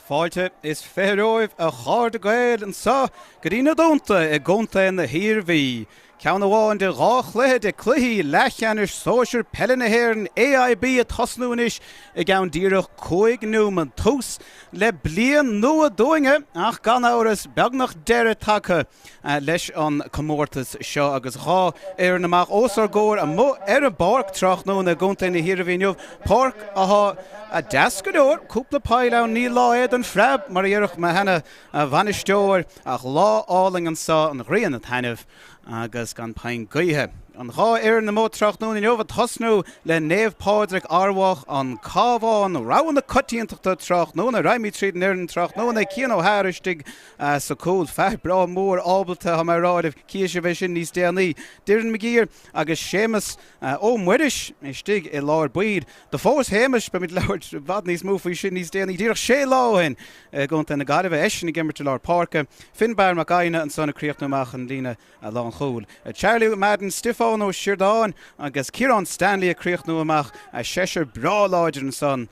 Fáilte is 20 romhaibh a chairde Gael anseo go dtí na Dúnta i gContae na hIarmhí. Ceann amháin de dhá chluiche de cluichí leathcheannais sóisir peile na hÉireann AIB ag tosnú anois i gceann díreach 5 nóiméad. Tús le bliain nua dúinne ach gan amhras beagnach deireadh tagtha leis an comórtas seo agus dhá fhoireann amach os ár gcomhair amuigh ar an bpáirc tráthnóna i gContae na hIarmhí inniu, páirc atá deas go leor, cúpla poll ann, ní lá é don phreab mar a déarfadh mo sheana bhainisteoir ach lá álainn anseo, an ghrian ag taitneamh agus gan puinn gaoithe. An dhá fhoireann amuigh tráthnóna inniu ag tosnú le Naomh Pádraig Arbhach, an Cabhán, rogha na coitiantachta tráthnóna. Raghaimid tríd an fhoireann tráthnóna, Cian O'Hare istigh Sa chúl, fear breá mór ábalta, tá mé a rá libh, cífidh sibh é sin níos déanaí. Doireann McGeer agus Séamus Ó Muiris istigh i lár baill. Do phós Shéamus, beimid ag labhairt i bhfad níos mó faoi sin níos déanaí, díreach sé lá ó shin i gContae na Gaillimhe, eisean ag imirt i lár páirce. Finbarr Mac Adhna ansan ag críochnú amach an líne lánchúil. Charlie Madden, Stiofán Ó Siordáin agus Ciarán Stanley ag críochnú amach seisear breá láidir ansan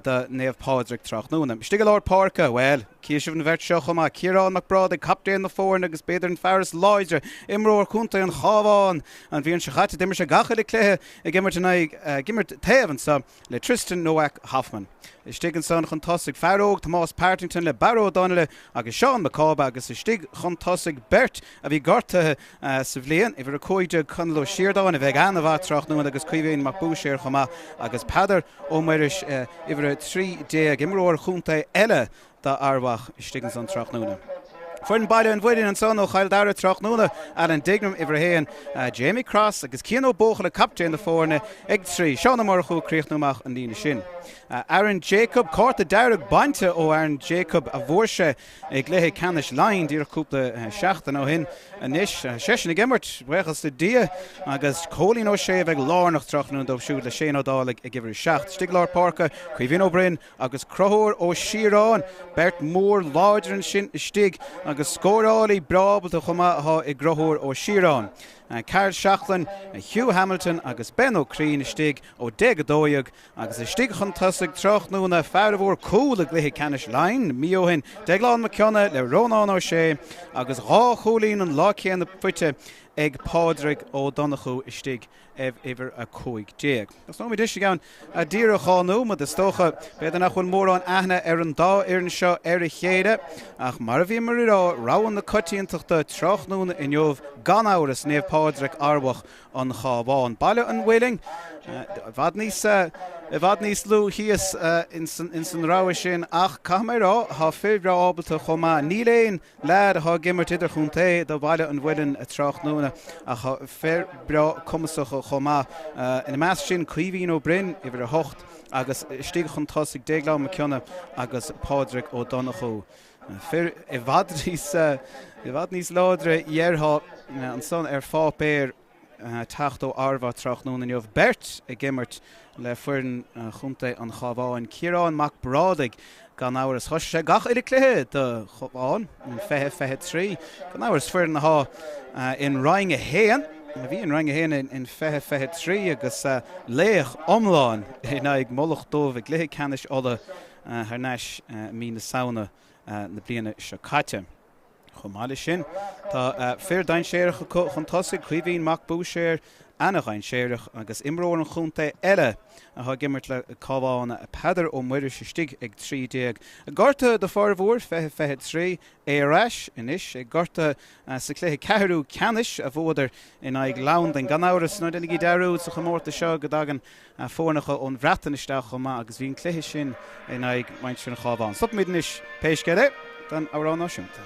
do Naomh Pádraig tráthnóna. Istigh i lár páirce, bhuel, cífidh sibh an bheirt seo chomh maith, Ciarán Mac Brádaigh, captaen na foirne agus b'fhéidir an fear is láidre, imreoir chontae an Chabháin an bhliain seo chaite. D'imir sé gach uile cluiche ag imirt in aghaidh, ag imirt taobh anseo le Tristan Nowak Hoffman. Istigh ansan chun tosaigh, fear óg Tomás Partington le Barra Ó Donnaile agus Seán Mac Cába agus istigh chun tosaigh beirt a bhí gortaithe sa bhliain, uimhir 15 Conall Ó Siordáin a bheidh ana-mhaith tráthnóna agus Caoimhín Mac Búiséir chomh maith agus Peadar Ó Muiris, uimhir 13, imreoir chontae eile d'Fhear Mhacha istigh ansan tráthnóna. Foireann Baile an Mhuilinn ansan ó Chill Dara tráthnóna, Alan Dignam, uimhir 1, Jamie Cross agus Cian Ó Buachalla, captaen na foirne, ag 3, Seán Ó Murchú ag críochnú amach an líne sin. Aaron Jacob, cárta dearg bainte ó Aaron Jacob a bhfuair sé i gcluiche ceannais Laighean díreach cúpla seachtain ó shin anois. Seisean ag imirt, buíochas le Dia, agus Cóilín Ó Sé a bheidh lárnach tráthnóna dóibh siúd le Shane Ó Dálaigh ag uimhir 7. Istigh i lár páirce, Caoimhín Ó Broin agus Conchúr Ó Síoráin, beirt mhór láidir ansin istigh agus scórálaí breá ábalta chomh maith atá i gConchúr Ó Síoráin. Karl Seachlainn, Hugh Hamilton agus Ben Ó Criain istigh ó 10 12 Agus istigh chun tosaigh tráthnóna, fear a bhfuair cúl i gcluiche ceannais Laighean mí ó shin, Deaglán Mac Cionnaith le Rónán Ó Sé agus dhá chúilín an lá céanna faighte ag Pádraig Ó Donnchú istigh ag uimhir 15. Tosnóimid anois i gceann díreach dhá nóiméad is dócha. B'fhéidir nach bhfuil mórán aithne ar an dá fhoireann seo ar a chéile ach mar a bhíomar ag rá, rogha na coitiantachta tráthnóna inniu gan amhras, Naomh Pádraig Arbhach an Chabháin. Baile an Mhuilinn, i bhfad níos, i bhfad níos lú thíos ins an rogha sin ach caithfidh mé a rá, tá fir bhreá ábalta chomh maith. Níl aon leaid atá ag imirt idirchontae do Bhaile an Mhuilinn tráthnóna ach tá fir breá cumasacha chomh maith. Ina measc sin Caoimhín Ó Broin, uimhir 8, agus istigh chun tosaigh Déaglán Mac Cionnaith agus Pádraig Ó Donnchú. Fir i bhfad níos, i bhfad níos láidre dhéarfá ansan ar pháipéar teacht ó Arbhach tráthnóna inniu. Beirt ag imirt le foireann chontae an Chabháin. Ciarán Mac Brádaigh gan amhras. Thosaigh sé gach uile cluiche do Chabhán in 2023. Gan amhras foireann atá in Roinn 1. A bhí in Roinn 1 in 2023 agus laoch iomlán in aghaidh Mullach Dubh i gcluiche ceannais Uladh thar n-ais i mí na Samhna na bliana seo caite. Chomh maith leis sin, tá fir dainséarach acu chun tosaigh, Caoimhín Mac Búiséir, ana-dhainséarach, agus imreoir an chontae eile atá ag imirt le Cabhán, Peadar Ó Muiris, istigh ag 13. Gortaithe do formhór, 20, 23, é ar ais anois, é gortaithe sa chluiche ceathrú ceannais a bhuadar in aghaidh Londain. Gan amhras, ná déanaigí dearúd sa chomórtas seo go dtagann foirneacha ón Bhreatain isteach chomh maith agus bhí an cluiche sin in aghaidh muintir an Chabháin. Stopfaimid anois pé scéal é don amhrán náisiúnta.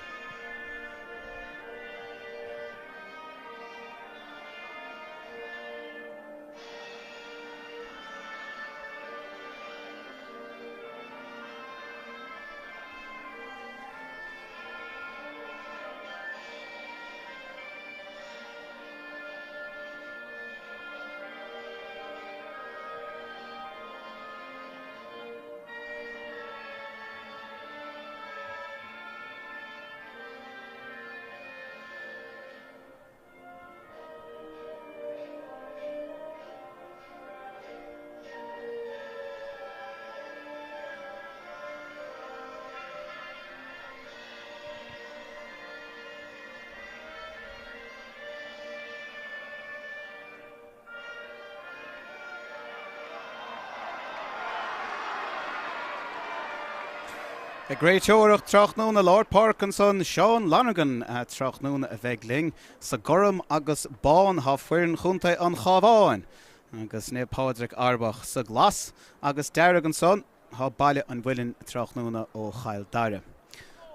Ag réiteoireacht tráthnóna lár páirce ansan Seán Lonergan tráthnóna a bheidh linn. Sa gorm agus bán tá foireann chontae an Chabháin agus Naomh Pádraig Arbhach. Sa glas agus dearg ansan tá Baile an Mhuilinn tráthnóna ó Chill Dara.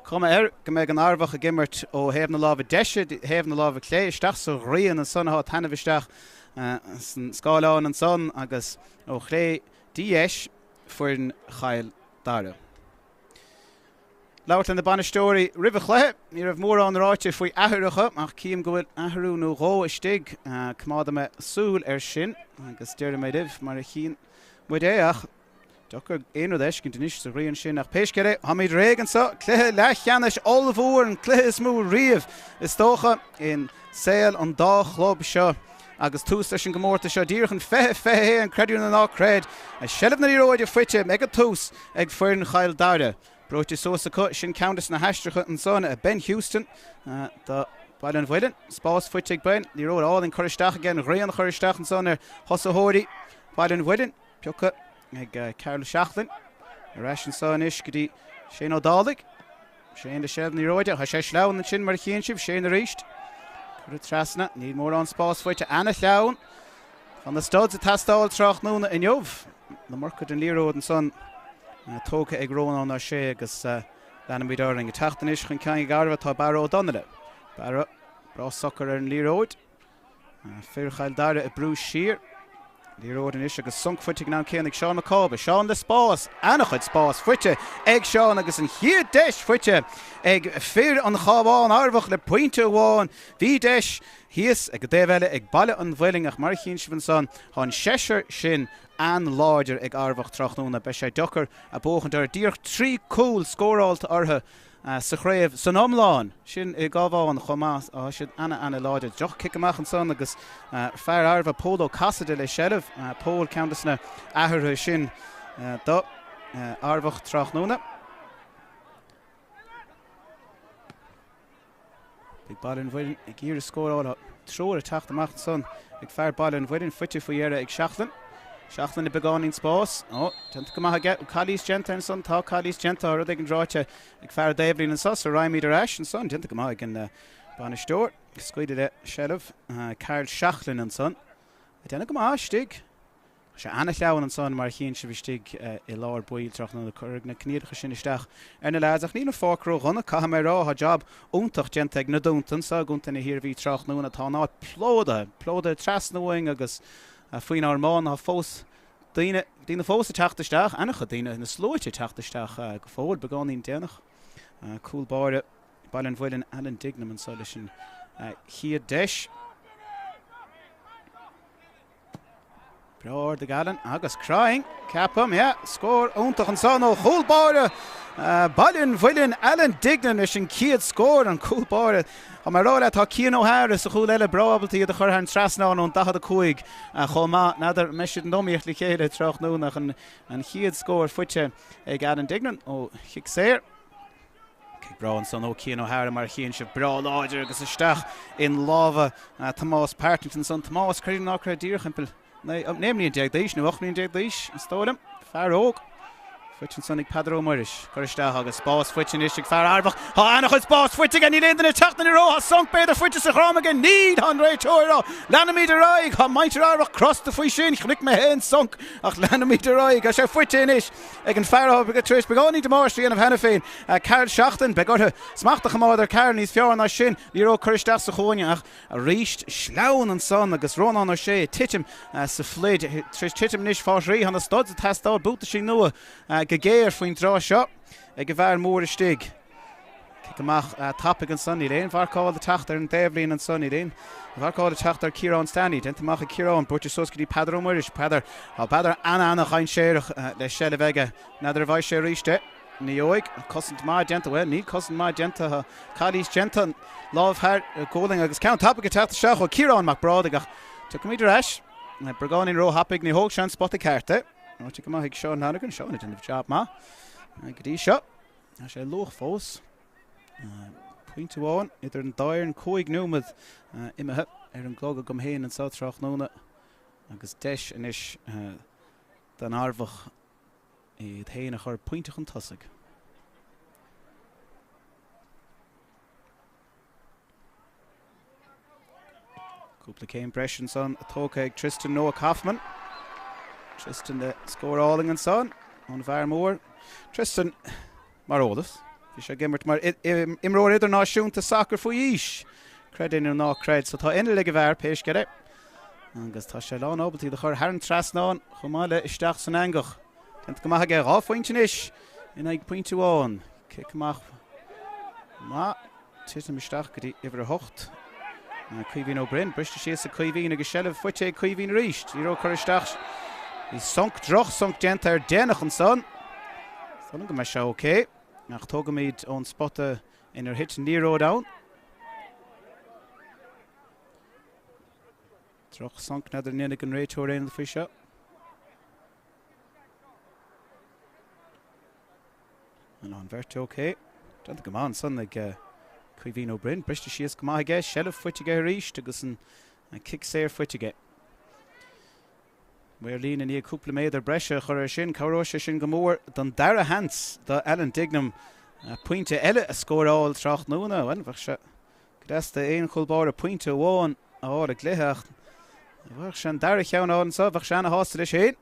Cuma air go mbeidh an Arbhach ag imirt ó thaobh na láimhe deise thaobh na láimhe clé isteach sa ghrian ansan atá ag taitneamh isteach san scáileán ansan agus ó chlé dtí dheis foireann Chill Dara. Labhairt le na bainisteoirí roimh an chluiche. Ní raibh mórán ráite faoi athruithe ach cím go bhfuil athrú nó dhó istigh. Coimeádfaidh mé súil air sin agus déarfaidh mé libh mar a chíonn muid é ach deacair aon rud a fheiscint anois sa ghrian sin ach pé scéal é, táimid réidh anseo. Cluiche leathcheannais ollmhór, an cluiche is mó riamh is dócha in saol an dá chlub seo. Agus tús leis an gcomórtas seo díreach in 2021, creid é nó ná creid, seilbh na liathróide faighte ag an tús ag foireann Chill Dara. Brúite suas acu, sin ceann de na haistrithe ansan, Ben Houston do Bhaile an Mhuilinn. Spás faighte ag Ben, liathróid álainn curtha isteach aige, an ghrian curtha isteach ansan ar thosaitheoirí Bhaile an Mhuilinn. Pioctha ag Karl Seachlainn. Ar ais anso anois go dtí Shane Ó Dálaigh. Shane le seilbh na liathróide. Tá sé sleamhain ansin mar a chíonn sibh. Shane arís. Curtha trasna. Níl mórán spás faighte. Ana-shleamhain. Tá na studs ag teastáil tráthnóna inniu. An iomarca den liathróid ansan tógtha ag Rónán Ó Sé agus leanfaimid orainn. Ag teacht anois chun cinn ag Arva tá Barra Ó Donnaile. Barra breá socair ar an liathróid. Fir Chill Dara ag brú siar. Liathróid anois agus sonc faighte ag an am céanna ag Seán Mac Cába. Seán le spás, an-chuid spás faighte ag Seán agus an chéad deis faighte ag fir an Chabháin Arbhach le pointe amháin. Bhí deis thíos ag an dtaobh eile ag Baile an Mhuilinn ach mar a chíonn sibh ansan tá an seisear sin an-láidir ag Arbhach tráthnóna. Beidh sé deacair a buachaint orthu. Díreach 3 cúl scórálta orthu. sa chraobh san iomlán. Sin i gCabhán chomh maith. Tá siad ana-ana láidir. Droch cic amach ansan agus fear Arbha, Pól Ó Casaide le seilbh. Pól ceann de na athruithe sin do Arbhach tráthnóna. Beidh Baile an Mhuilinn ag iarraidh scóráil. Tá triúr ag teacht amach ansan ag fear Baile an Mhuilinn, faighte faoi dheireadh ag Seachlainn. Seachlainn le beagáinín spáis. Ó, déanta go maith aige. Bhfuil calaois déanta ansan? Tá calaois déanta. Tá rud éigin ráite ag fear an taobhlíne anso. So raghaimid ar ais ansan. Déanta go maith ag an bainisteoir. Scaoileadh le seilbh Karl Seachlainn ansan. Ag déanamh go maith istigh. Tá sé ana-shleamhain ansan mar a chíonn sibh istigh i lár baill tráthnóna. Cuirfidh na coinníollacha sin isteach ar na leaids ach níl an pháirc ró-dhona, caithfidh mé a rá. Tá jab iontach déanta ag na Dúnta anso i gContae na hIarmhí tráthnóna. Tá an áit plódaithe, plódaithe trasna uainn agus faoinár mbun. Tá fós daoine, daoine fós ag teacht isteach, ana-chuid daoine, na sluaite ag teacht isteach go fóill, beagáinín déanach. Cúl báire Baile an Mhuilinn, Alan Dignam anso leis an chéad deis. Breá ard ag Alan agus cruinn, ceapaim, yeah, scór iontach ansan ó chúl báire Baile an Mhuilinn, Alan Dignan leis an chéad scór, an cúl báire. Tá mé ag rá leat, tá Cian O'Hara sa chúl eile breá ábalta iad a chur thar an trasnán ón 45 chomh maith. N'fheadar an mbeidh siad in iomaíocht le chéile tráthnóna ach an chéad scór faighte ag Alan Dignan ó chic saor. Cic breá ansan ó Cian O'Hara mar a chíonn sibh, breá láidir agus isteach in lámha Tomás Partington ansan. Tomás, creid é nó ná creid, díreach timpeall 19 mbliana d'aois nó 18 mbliana d'aois, is dóigh liom. Fear óg. Faighte ansan ag Peadar Ó Muiris. Cur isteach agus spás faighte anois ag fear Arbhach. Tá an-chuid spás faighte aige, níl aon duine ag teacht ina threo. Tá sonc b'fhéidir faighte sa dhroim aige. Níl, tá an réiteoir á. Leanfaimid ar aghaidh. Tá muintir Arbhach crosta faoi sin. Chonaic mé féin sonc ach leanfaimid ar aghaidh. Tá sé faighte anois. ag an fear atá tar éis beagáinín damáiste a dhéanamh cheana féin, Karl Seachlainn. Beidh orthu smacht a choimeád ar Karl níos fearr ná sin. Liathróid curtha isteach sa chúinne ach arís sleamhain ansan agus Rónán Ó Sé ag titim sa phluid. Tar éis titim anois fá thrí, tá na studs ag teastáil, buataisí nua go géar faoin dtráth seo ag an bhfear mór istigh. Cic amach tapaidh ansan. Níl aon mharcáil ag teacht ar an dtaobhlíne ansan. Níl aon mharcáil ag teacht ar Ciarán Stanley. Déanta amach ag Ciarán. Buaite suas go dtí Peadar Ó Muiris. Peadar. Tá Peadar ana-ana-dhainséarach le seilbh aige. N'fheadar an bhfaighidh sé arís é. Ní gheobhaidh. Cosaint maith déanta. Bhuel, níl cosaint maith déanta. Tá calaois déanta. Lámh thar gualainn agus ceann tapaidh ag teacht isteach ó Ciarán Mac Brádaigh ach tiocfaimid ar ais. Beagáinín róthapaidh. Ní thóg sé an spota ceart é. Ráite go maith ag Seán Lonergan. Seán ag déanamh jab maith go dtí seo. Tá sé luath fós. Pointe amháin idir an dá fhoireann, 5 nóiméad imithe ar an gclog agam féin anseo tráthnóna agus deis anois don Arbhach iad féin a chur pointe chun tosaigh. Cúpla céim breise ansan tógtha ag Tristan Noah Kaufman. Tristan le scór álainn ansan ón bhfear mór. Tristan, mar eolas, bhí sé ag imirt mar imreoir idirnáisiúnta sacair faoi aois. Creid é nó ná creid, so tá inneall ag an bhfear, pé scéal é. Agus tá sé lán ábalta iad a chur thar an trasnán chomh maith le isteach san eangach. Déanta go maith aige, 2 phointe anois in aghaidh pointe amháin. Cic amach maith. Titim isteach go dtí uimhir 8. Caoimhín Ó Broin. Briste síos ag Caoimhín agus seilbh faighte ag Caoimhín arís. Liathróid curtha isteach. Bhí sonc, droch-sonc déanta air déanach ansan. Is dóigh liom go mbeidh sé ok. Ach tógfaimid ón spota inar thit an liathróid ann. Droch-sonc, n'fheadar an ndéanfaidh an réiteoir aon rud faoi seo. An bheirt ok. Déanta go maith ansan ag Caoimhín Ó Broin. Briste síos go maith aige. Seilbh faighte aige arís agus an cic saor faighte aige. Maor líne i ndiaidh cúpla méadar breise a chur air sin. Cabhróidh sé sin go mór don dara sheans do Alan Dignam pointe eile a scóráil tráthnóna. Bhuel, bheadh sé go deas d'aon chúl báire pointe amháin a fháil i gcluiche ach bheadh sé an dara cheann a fháil anseo, bheadh sé ana-shásta leis féin.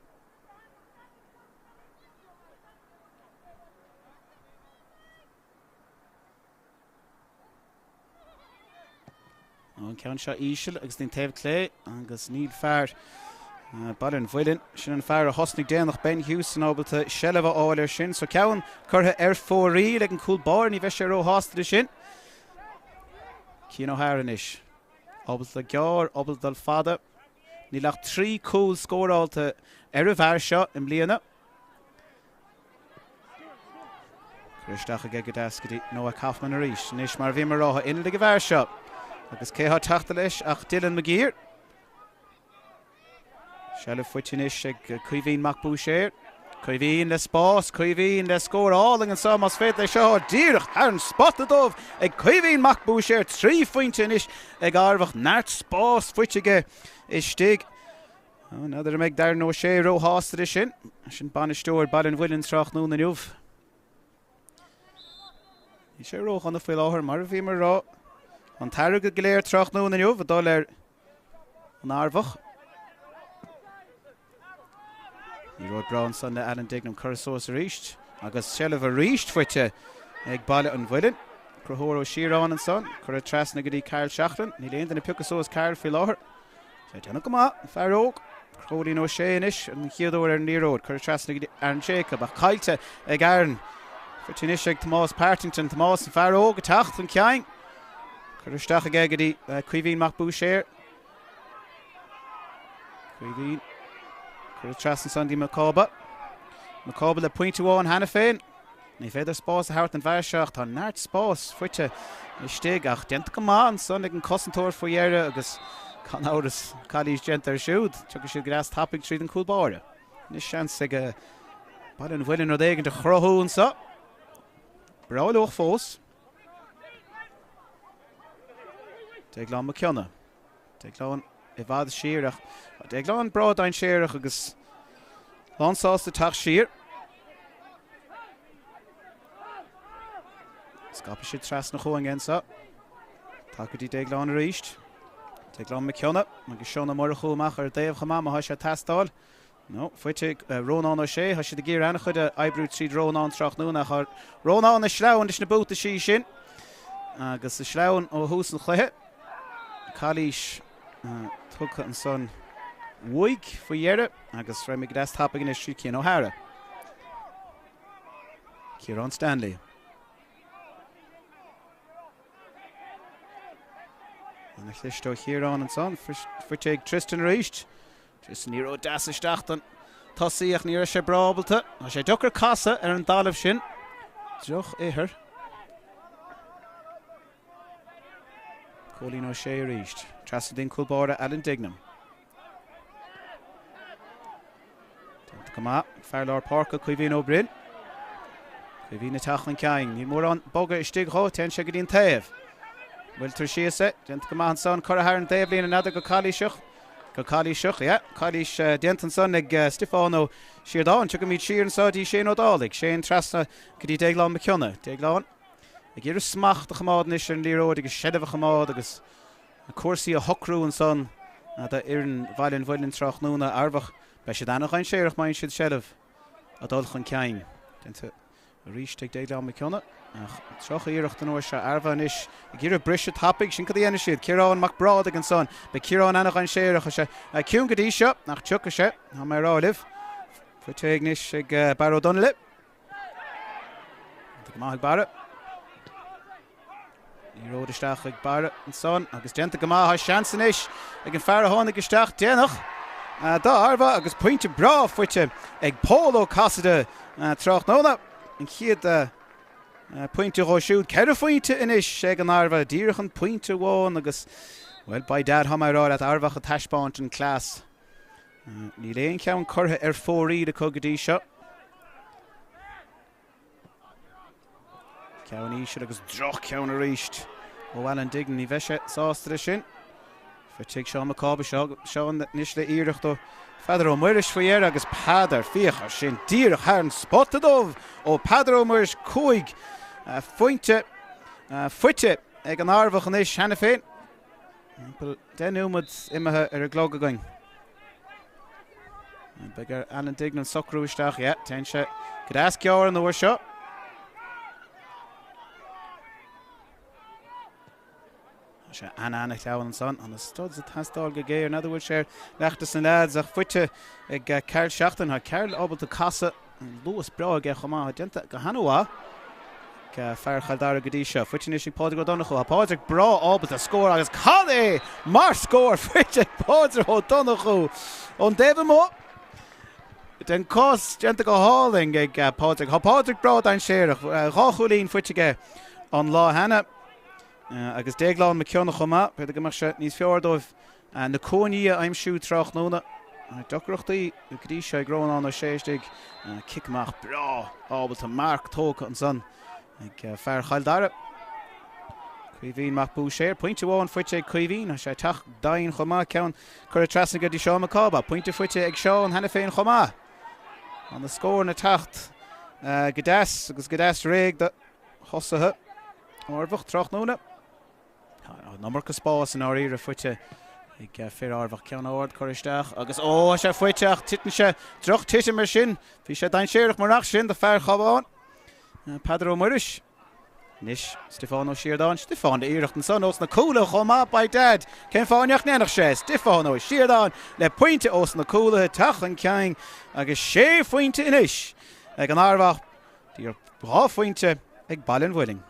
An ceann seo íseal agus den taobh clé agus níl fear Baile an Mhuilinn, sin an fear a thosnaigh déanach Ben Houston ábalta seilbh a fháil air sin. So ceann curtha ar fóraoil ag an cúl báire, ní bheidh sé róshásta leis sin. Cian O'Hara anois. Ábalta gearr, ábalta dul fada. Níl ach 3 cúl scóráilte ar an bhfear seo i mbliana. Curtha isteach aige go deas go dtí Noah Kaufman arís. Anois mar a bhí mé a rá, tá inneall ag an bhfear seo. Agus cé atá ag teacht leis ach Dylan McGeer. Seilbh faighte anois ag Caoimhín Mac Búiséir. Caoimhín le spás, Caoimhín le scór álainn anseo más féidir é seo díreach thar an spota dubh ag Caoimhín Mac Búiséir. 3 phointe anois ag Armhach, neart spás faighte aige istigh. N'fheadar an mbeidh Darren O'Shea róshásta leis sin. Sin bainisteoir Baile an Mhuilinn tráthnóna inniu. Níl sé ródhona faoi láthair mar a bhí mé a rá. An t-airgead go léir tráthnóna inniu ag dul ar an Armhach. Liathróid breá ansan le Alan Dignam curtha suas arís agus seilbh arís faighte ag Baile an Mhuilinn. Conchúr Ó Síoráin ansan, curtha trasna go dtí Karl Seachran. Níl aon duine pioctha suas Karl faoi láthair. Tá sé ag déanamh go maith, an fear óg. Cóilín Ó Sé anois, an chéad uair ar an liathróid. Curtha trasna go dtí Aaron Jacob ach caillte ag Aaron. Faighte anois ag Tomás Partington. Tomás, an fear óg, ag teacht chun cinn. Curtha isteach aige go dtí Caoimhín Mac Búiséir. Caoimhín. Curtha trasna ansan go dtí Mac Cába. Mac Cába le pointe amháin cheana féin. Ní féidir spás a thabhairt don bhfear seo ach tá neart spáis faighte istigh ach déanta go maith ansan ag an cosantóir faoi dheireadh agus gan amhras calaois déanta air siúd. Tiocfaidh siad go deas tapaidh tríd an cúl báire. Anois seans ag Baile an Mhuilinn rud éigin a chruthú anseo. Breá leo fós. Déaglán Mac Cionnaith. Déaglán i bhfad siar ach tá Déaglán breá dainséarach agus lán sásta teacht siar. Scaipfidh siad trasna chugainn anseo. Tá go dtí Déaglán arís. Déaglán Mac Cionnaith agus Seán Ó Murchú amach ar an dtaobh chomh maith má tá sé ag teastáil. No, faighte ag Rónán Ó Sé. Tá siad ag iarraidh an-chuid a oibriú tríd Rónán tráthnóna ach tá Rónán ag sleamhain leis na buataisí sin agus ag sleamhain ó thús an chluiche. Calaois tugtha ansan uaidh faoi dheireadh agus raghaimid go deas tapaidh anois tríd Cian O'Hara. Ciarán Stanley. Ana-chliste ó Chiarán ansan, faighte ag Tristan arís. Tristan liathróid deas isteach don tosaí ach ní raibh sé breá ábalta. Tá sé deacair casadh ar an dtalamh sin. Droch-ithir. Cóilín Ó Sé arís. Trasna go dtí an cúl báire Alan Dignam. Déanta go maith. Fear lár páirce, Caoimhín Ó Broin. Caoimhín ag teacht chun cinn. Níl mórán bogadh istigh dhó. Téann sé go dtí an taobh. Buailtear síos é. Déanta go maith ansan. Curtha thar an dtaobhlíne n'fheadar go calaoiseach. Go calaoiseach, yeah. Calaois déanta ansan ag Stiofán Ó Síordáin. Tiocfaimid siar anseo dtí Shane Ó Dálaigh. Shane trasna go dtí Déaglán Mac Cionnaith. Déaglán ag iarraidh smacht a choimeád anois ar an liathróid agus seilbh a choimeád agus. cúrsaí a shocrú ansan do fhoireann Bhaile an Mhuilinn tráthnóna. Armhach, beidh siad ana-dhainséarach má fhaigheann siad seilbh a dul chun cinn. Déanta arís ag Déaglán Mac Cionnaith ach droch-iarracht an uair seo. Armhach anois ag iarraidh briseadh tapaidh, sin cad a dhéanfaidh siad. Ciarán Mac Brádaigh ansan. Beidh Ciarán ana-dhainséarach. Tá sé ciúin go dtí seo ach tiocfaidh sé, tá mé ag rá libh. Faighte anois ag Barra Ó Donnaile. Go maith ag Barra. Liathróid isteach ag Barra ansan agus déanta go maith. Tá seans anois ag an fear a tháinig isteach déanach d'Armhach agus pointe breá faighte ag Pól Ó Casaide tráthnóna. An chéad pointe dhó siúd. 4 phointe anois ag an Armhach. Díreach an pointe amháin agus, bhuel, by dad, tá mé ag rá leat, Armhach ag taispeáint an cleas. Níl aon cheann curtha ar fóraoil acu go dtí seo. Ceann íseal agus droch-cheann arís ó Alan Dignan. Ní bheidh sé sásta leis sin. Faighte ag Seán Mac Cába. Seán anois le iarracht ó Pheadar Ó Muiris faoi dheireadh agus Peadar, féach air sin, díreach thar an spota dubh ó Peadar Ó Muiris. 5 phointe faighte ag an Armhach anois cheana féin. Timpeall 10 nóiméad imithe ar an gclog againn. Beidh ar Alan Dignan socrú isteach. Yeah, téann sé go deas gearr an uair seo. Tá sé an-an-shleamhain ansan. Tá na studs ag teastáil go géar. N'fheadar bhfuil sé ar leath de na leaids ach faighte ag Karl Seachtain. Tá Karl ábalta casadh. Luas breá aige chomh maith. Déanta go han-mhaith ag fear Chill Dara go dtí seo. Faighte anois ag Pádraig Ó Donnchú. Tá Pádraig breá ábalta scór agus cad é mar scór faighte ag Pádraig Ó Donnchú ón dtaobh amuigh den cos. Déanta go hálainn ag Pádraig. Tá Pádraig breá dainséarach. 2 chúilín faighte aige an lá cheana. Agus Déaglán Mac Cionnaith chomh maith. B'fhéidir go mbeadh sé níos fearr dóibh Na cúinní a aimsiú tráthnóna. Deacrachtaí go dtí seo ag Rónán Ó Sé istigh. Cic amach breá ábalta marc tógtha ansan ag fear Chill Dara. Caoimhín Mac Búiséir. Pointe amháin faighte ag Caoimhín. Tá sé ag teacht domhain chomh maith. Ceann curtha trasna go dtí Seán Mac Cába. Pointe faighte ag Seán cheana féin chomh maith. Tá na scóranna ag teacht go deas agus go deas réidh do thosaithe Armhach tráthnóna. Tá an iomarca spás i ndáiríre faighte ag fir Armhach. Ceann ard curtha isteach agus ó, tá sé faighte ach titeann sé, droch titim ar sin. Bhí sé dainséarach murach sin do fear Chabháin, Peadar Ó Muiris. Anois Stiofán Ó Síordáin. Stiofán le iarracht ansan ós na cúlaithe chomh maith by dad. Cén fáth nach ndéanfadh sé? Stiofán Ó Síordáin le pointe ós na cúlaithe, teacht chun cinn agus sé phointe anois ag an Armhach. Díreach 2 phointe ag Baile an Mhuilinn.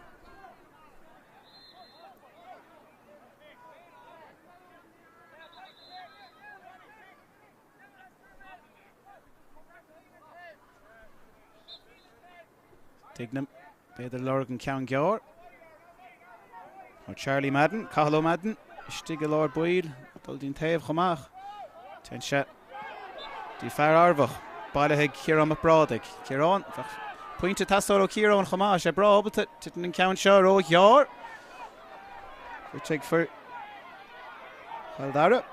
Dignam, b'fhéidir lorg an ceann gearr. Tá Charlie Madden, Cathal Ó Madden, istigh i lár baill, dul dtí'n taobh chomh maith. Téann sé dtí fear Armhach, bailithe ag Ciarán Mac Brádaigh. Ciarán, bheadh pointe ag teastáil ó Chiarán chomh maith, tá sé breá ábalta, titeann an ceann seo ró-ghearr. Faighte ag fir Chill Dara.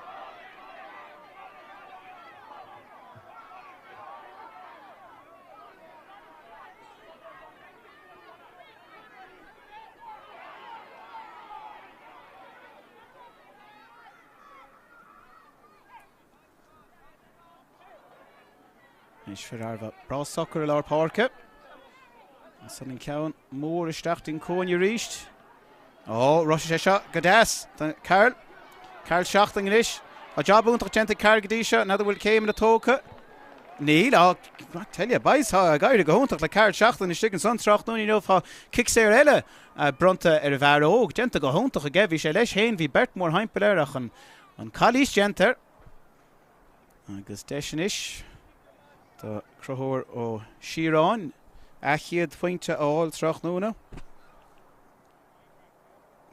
Anois fir Armhach breá socair i lár páirce. Ansan an ceann mór isteach dtí'n cúinne arís. Ó, roisigh sé seo go deas. Karl. Karl Seachtain anois. Tá jab iontach déanta ag Karl go dtí seo. N'fheadar bhfuil céimeanna tógtha. Níl. Á, I tell you, boys, tá ag éirí go hiontach le Karl Seachtain istigh ansan tráthnóna inniu. Tá cic saor eile bronnta ar an bhfear óg. Déanta go hiontach aige. Bhí sé leis féin. Bhí beirt mórthimpeall air ach an An calaois déanta air. Agus deis anois do Conchúr Ó Síoráin a chéad phointe a fháil tráthnóna.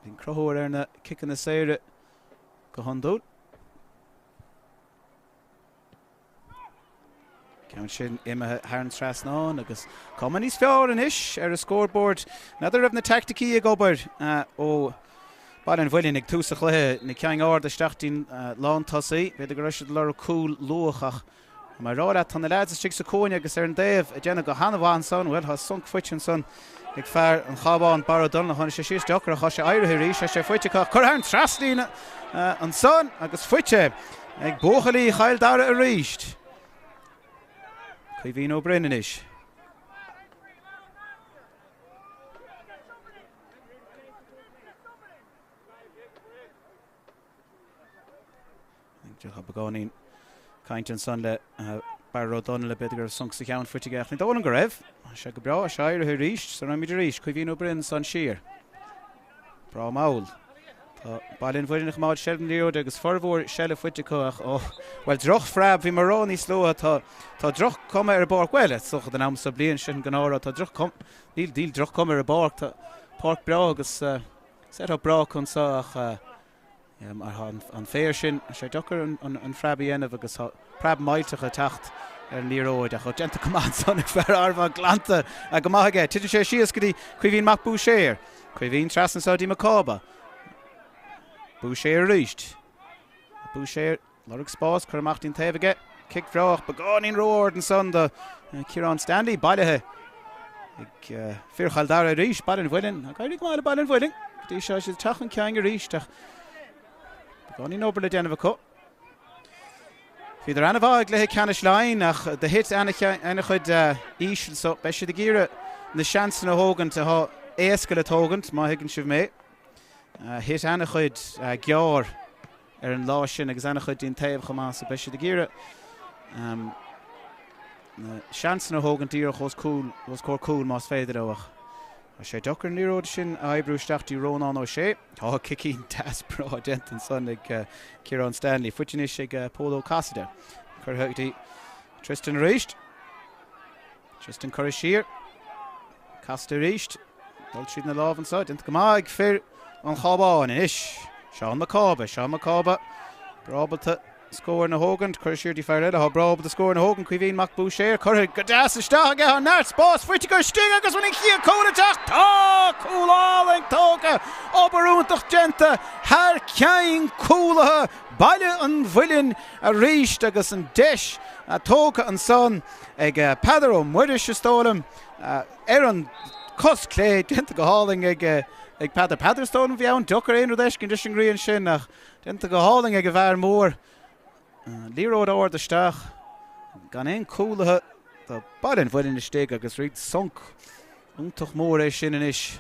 Bíonn Conchúr ar na ciceanna saora go hiondúil. Ceann sin imithe thar an trasnán agus cuma níos fearr anois ar an scórbord. N'fheadar raibh na teaicticí ag obair ó Baile an Mhuilinn ag tús an chluiche, na cinn arda isteach dtí'n lántosaí. B'fhéidir go raibh siad ag lorg cúl luath ach Tá mé ag rá leat, tá na leaids istigh sa chúinne agus ar an dtaobh ag déanamh go han-mhaith ansan. Bhuel, tá sonc faighte ansan ag fear an Chabháin, Barra O'Donnell. Tháinig sé síos deacair ach tá sé éirithe arís. Tá sé faighte acu. Curtha thar an trasnaín ansan agus faighte ag buachaillí Chill Dara arís. Caoimhín Ó Broin anois. Tá beagáinín cainte ansan le Barra O'Donnell, b'fhéidir go raibh sonc sa cheann faighte aige ach ní dóigh liom go raibh. Tá sé go breá, tá sé éirithe arís, so raghaimid arís. Caoimhín Ó Broin ansan siar. Breá mall. Tá Baile an Mhuilinn ag coimeád seilbh na liathróide agus formhór seilbh faighte acu ach, ó, bhuel, drochphreab, bhí mé ag rá níos luaithe, tá, tá droch-chuma ar an bpáirc, bhuel, is dócha don am seo bliain, sin an gnáthrud, tá droch-chuma, níl, níl droch-chuma ar an bpáirc, tá páirc breá agus set-up breá acu anseo ach, Mar tá an féar sin, tá sé deacair an phreab a dhéanamh agus tá preab millteach ag teacht ar an liathróid ach déanta go maith ansan ag fear Armagh glanta go maith aige. Titeann sé síos go dtí Caoimhín Mac Búiséir. Caoimhín trasna anseo dtí Mac Cába. Búiséir arís. Búiséir. Lorg spás, curtha amach dtí'n taobh aige. Cic bhreá ach beagáinín ró-ard ansan do Ciarán Stanley. Bailithe ag fir Chill Dara arís. Baile an Mhuilinn. Ag éirí go maith le Baile an Mhuilinn. Go dtí seo siad ag teacht chun cinn arís ach beagáinín obair le déanamh acu. Bhíodar ana-mhaith i gcluiche ceannais Laighean ach do thit ana-chuid íseal so beidh siad ag iarraidh na seansanna a thógaint atá éasca le tógaint, má thuigeann sibh mé. Thit ana-chuid gearr. ar an lá sin agus ana-chuid dtí'n taobh chomh maith so beidh siad ag iarraidh na seansanna a thógaint díreach os cúl, os comhair cúil más féidir leo ach tá sé deacair an liathróid sin a oibriú isteach dtí Rónán Ó Sé. Tá cicín deas breá déanta ansan ag Ciarán Stanley. Faighte anois ag Pól Ó Casaide. Curtha go dtí Tristan arís. Tristan curtha siar. Casaide arís. Dul tríd na lámha anseo, déanta go maith ag fir an Chabháin anois. Seán Mac Cába, Seán Mac Cába, breá ábalta scór a thógaint, curtha siar dtí fear eile, atá breá ábalta scór a thógaint, Caoimhín Mac Búiséir, curtha go deas isteach aige, tá neart spáis faighte aige istigh agus bhfuil an chéad cúl ag teacht? Tá! Cúl álainn tógtha, obair iontach déanta thar ceann cúlaithe Baile an Mhuilinn arís agus an deis tógtha ansan ag Peadar Ó Muiris is dóigh liom. Ar an cos clé, déanta go hálainn ag ag Peadar. Peadar is dóigh liom a bhí ann, deacair aon rud a fheiscint leis an ngrian sin ach déanta go hálainn ag an bhfear mór. Liathróid ard isteach, gan aon cúlaithe do Baile an Mhuilinn istigh agus rud sonc iontach mór é sin anois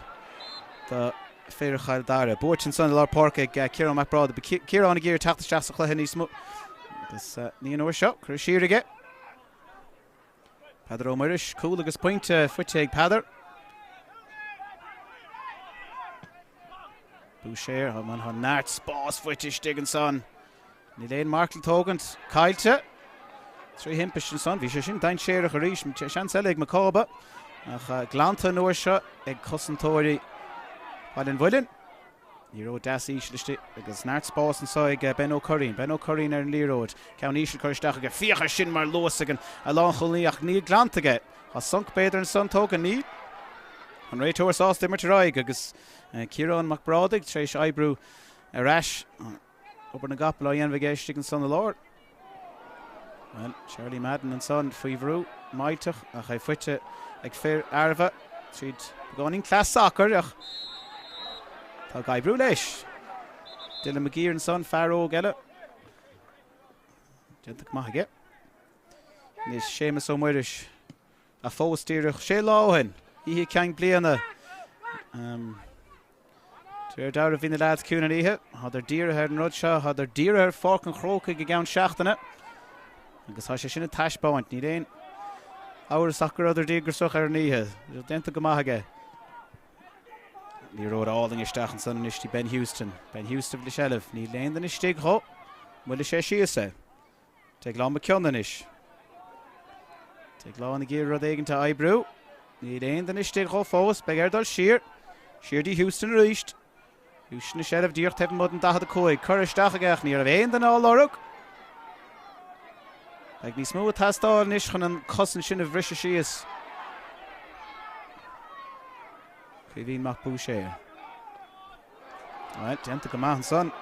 do fir Chill Dara. Buaite ansan i lár páirce ag Ciarán Mac Brádaigh. Ciarán ag iarraidh teacht isteach sa chluiche níos mó agus ní an uair seo. Curtha siar aige. Peadar Ó Muiris, cúl agus pointe faighte ag Peadar. Búiséir, tá neart spás faighte istigh ansan. Níl aon marc le tógaint. Caillte. Trí thimpiste ansan. Bhí sé sin dainséarach arís. Seans eile ag Mac Cába. Ach glanta an uair seo ag cosantóirí Bhaile an Mhuilinn. Liathróid deas íseal istigh agus neart spáis anseo ag Ben Ó Curraoin. Ben Ó Curraoin ar an liathróid. Ceann íseal curtha isteach aige. Féach air sin mar luas ag an lánchúlaí ach níl glanta aige. Tá sonc b'fhéidir ansan tógtha. Níl. An réiteoir sásta imirt ar aghaidh agus Ciarán Mac Brádaigh tar éis oibriú ar ais. Obair na gcapall á dhéanamh aige istigh ansan i lár. Bhuel, Charlie Madden ansan faoi bhrú millteach ach é faighte ag fir Armagh tríd beagáinín cleas sacair ach tá ag oibriú leis. Dylan McGeer ansan, fear óg eile. Déanta go maith aige. Anois Séamus Ó Muiris a phós díreach sé lá ó shin, oíche ceann bliana. Um, De réir dealraimh bhí na leaids ciúin an oíche. Thádar dírithe ar an rud seo, thádar dírithe ar Pháirc an Chrócaigh i gceann seachtaine agus tá sé sin ag taispeáint. Níl aon amhras ach go rabhadar díograiseach ar an oíche. Déanta go maith aige. Liathróid álainn isteach ansan anois dtí Ben Houston. Ben Houston le seilbh. Níl aon duine istigh dhó. Buailfidh sé síos é. Deaglán Mac Cionnaith anois. Deaglán ag iarraidh rud éigin a oibriú. Níl aon duine istigh dhó fós. Beidh air dul siar. Siar dtí Houston arís. Houston i seilbh díreach taobh amuigh den 45. Curtha isteach aige ach ní raibh aon duine á lorg. Beidh níos mó ag teastáil anois chun an cosaint sin a bhriseadh síos. Caoimhín Mac Búiséir. Bhuel, déanta go maith ansan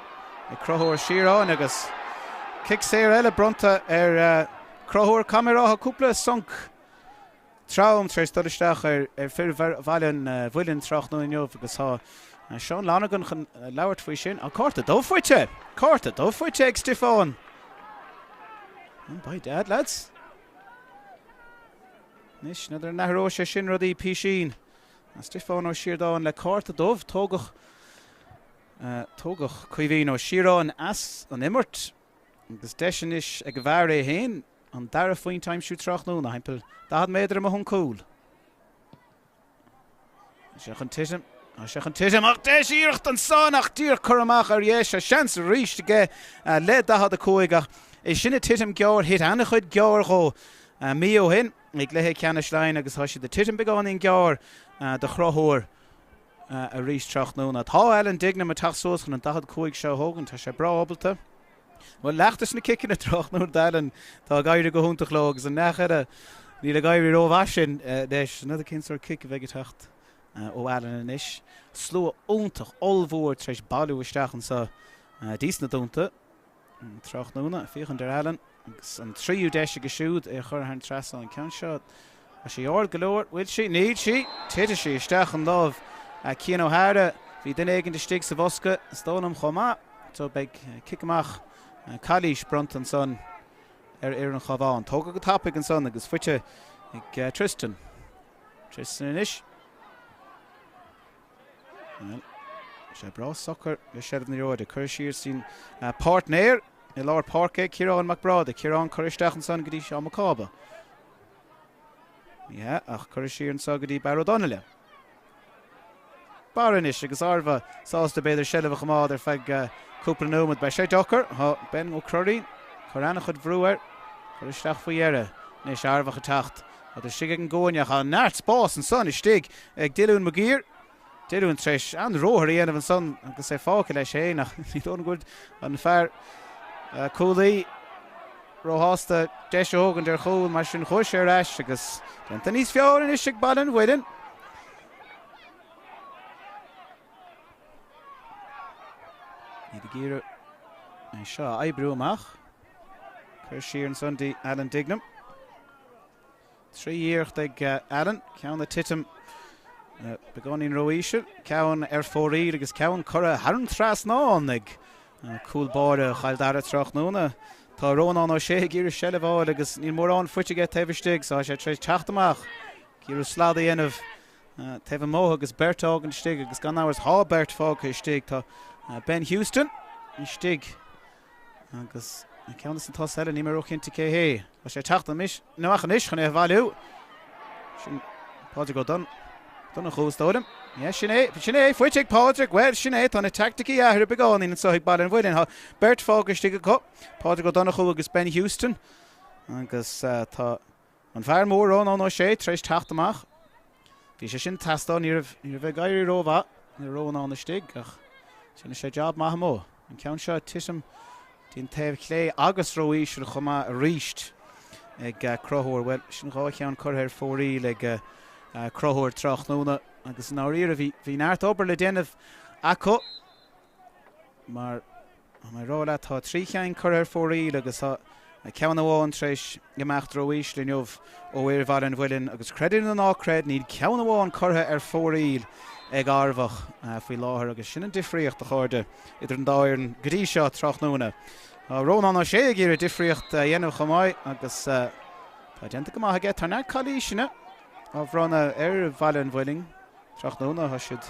ag Conchúr Ó Síoráin agus cic saor eile bronnta ar. Conchúr, caithfidh mé a rá, tá cúpla sonc trom tar éis dul isteach ar fir Bhaile an Mhuilinn tráthnóna inniu agus tá Seán Lonergan chun labhairt faoi sin. Tá cárta dubh faighte! Cárta dubh faighte ag Stiofán! By dad, lads. Anois, n'fheadar an athróidh sé sin rudaí písín. Stiofán Ó Síordáin le cárta dubh. Tógadh tógadh Caoimhín Ó Síoráin as an imirt agus deis anois ag an bhfear é féin an dara phointe a aimsiú tráthnóna, thimpeall 40 méadar amuigh ón gcúl. Tá sé chun titim, tá sé chun titim ach deis iarracht ansan ach díreach curtha amach ar dheis. Tá seans arís aige le 45 ach é sin ag titim gearr, thit an-chuid gearr dhó mí ó shin i gcluiche ceannais Laighean agus tá siad ag titim beagáinín gearr do Chonchúr arís tráthnóna. Tá Alan Dignam ag teacht suas chun an 45 seo a thógaint, tá sé breá ábalta. Bhuel, leath de na ciceanna tráthnóna d'Alan, tá ag éirí go hiontach leo agus an leath eile, níl ag éirí rómhaith sin leis. N'fheadar cén sórt cic a bheidh ag teacht ó Alan anois. Slua iontach ollmhór tar éis bailiú isteach anseo dtí sna Dúnta. Tráthnóna, féachaint ar Alan agus an tríú deis aige siúd é a chur thar an trasnán. An ceann seo, tá sí ard go leor, bhfuil sí? Níl sí! Titfidh sí isteach i lámh Cian O'Hara. Bhí duine éigin istigh sa bhosca, is dóigh liom chomh maith. So beidh cic amach calaois bronnta ansan ar fhir an Chabháin. Tógtha go tapaidh ansan agus faighte ag Tristan. Tristan anois. Bhuel, sé breá socair le seilbh na liathróide. Curtha siar chuig a pháirtnéir i lár páirce, Ciarán Mac Bráda. Ciarán curtha isteach ansan go dtí Seán Mac Cába. Ní hea, ach curtha siar anseo go dtí Barra Ó Donnaile. Barra anois agus Arva sásta b'fhéidir seilbh a choimeád ar feadh cúpla nóiméad. Beidh sé deacair. Tá Ben Ó Curraoin ag cur an-chuid bhrú air. Curtha isteach faoi dheireadh. Anois Arbhach ag teacht. Tá istigh ag an gcúinne ach tá neart spás ansan istigh ag Diolún Maguire. Diolún tar éis an-ruathar a dhéanamh ansan agus é fágtha leis féin ach ní dóigh liom go bhfuil an fear cúlaí róshásta deis a thógaint ar chúl mar sin chuaigh sé ar ais agus déanta níos fearr anois ag Baile an Mhuilinn. Iad ag iarraidh é seo a oibriú amach. Curtha siar ansan dtí Alan Dignam. 3 iarracht ag Alan, ceann ag titim beagáinín ró-íseal, ceann ar fóraoil agus ceann curtha thar an trasnán ag cúl báire Chill Dara tráthnóna. Tá Rónán Ó Sé ag iarraidh seilbh a fháil agus níl mórán faighte aige taobh istigh so tá sé tar éis teacht amach ag iarraidh slad a dhéanamh taobh amuigh agus beirt a fhágaint istigh agus gan amhras tá beirt fágtha istigh. Tá Ben Houston istigh. Agus an ceann is an tosaí eile, níl mé róchinnte cé hé. Tá sé ag teacht amach anois chun é a bhailiú. Sin Pádraig Ó Donnchú, is dóigh liom. Yeah, sin é, sin é, faighte ag Pádraig. Bhuel, sin é, tá na teaicticí athraithe beagáinín anseo ag Baile an Mhuilinn. Tá beirt fágtha istigh acu, Pádraig Ó Donnchú agus Ben Houston. Agus tá An fear mór Rónán Ó Sé tar éis teacht amach. Bhí sé sin ag teastáil, ní raibh, ní raibh ag éirí rómhaith le Rónán istigh ach déanann sé jab maith amuigh. An ceann seo ag titim dtí an taobh chlé agus ró-íseal chomh maith arís ag Conchúr. Bhuel, sin dhá cheann curtha ar fóraoil ag Conchúr tráthnóna agus i ndáiríre bhí, bhí neart obair le déanamh acu mar Tá mé ag rá leat, tá 3 cheann curtha ar fóraoil agus tá ceann amháin tar éis imeacht ró-íseal inniu ó fhir Bhaile an Mhuilinn agus creid é nó ná creid, níl ceann amháin curtha ar fóraoil ag Arbhach faoi láthair agus sin an difríocht, a chairde, idir an dá fhoireann go dtí seo tráthnóna. Tá Rónán Ó Sé ag iarraidh difríocht a dhéanamh chomh maith agus tá déanta go maith aige. Tá neart calaoiseanna á bhronnadh ar Bhaile an Mhuilinn tráthnóna. Tá siad,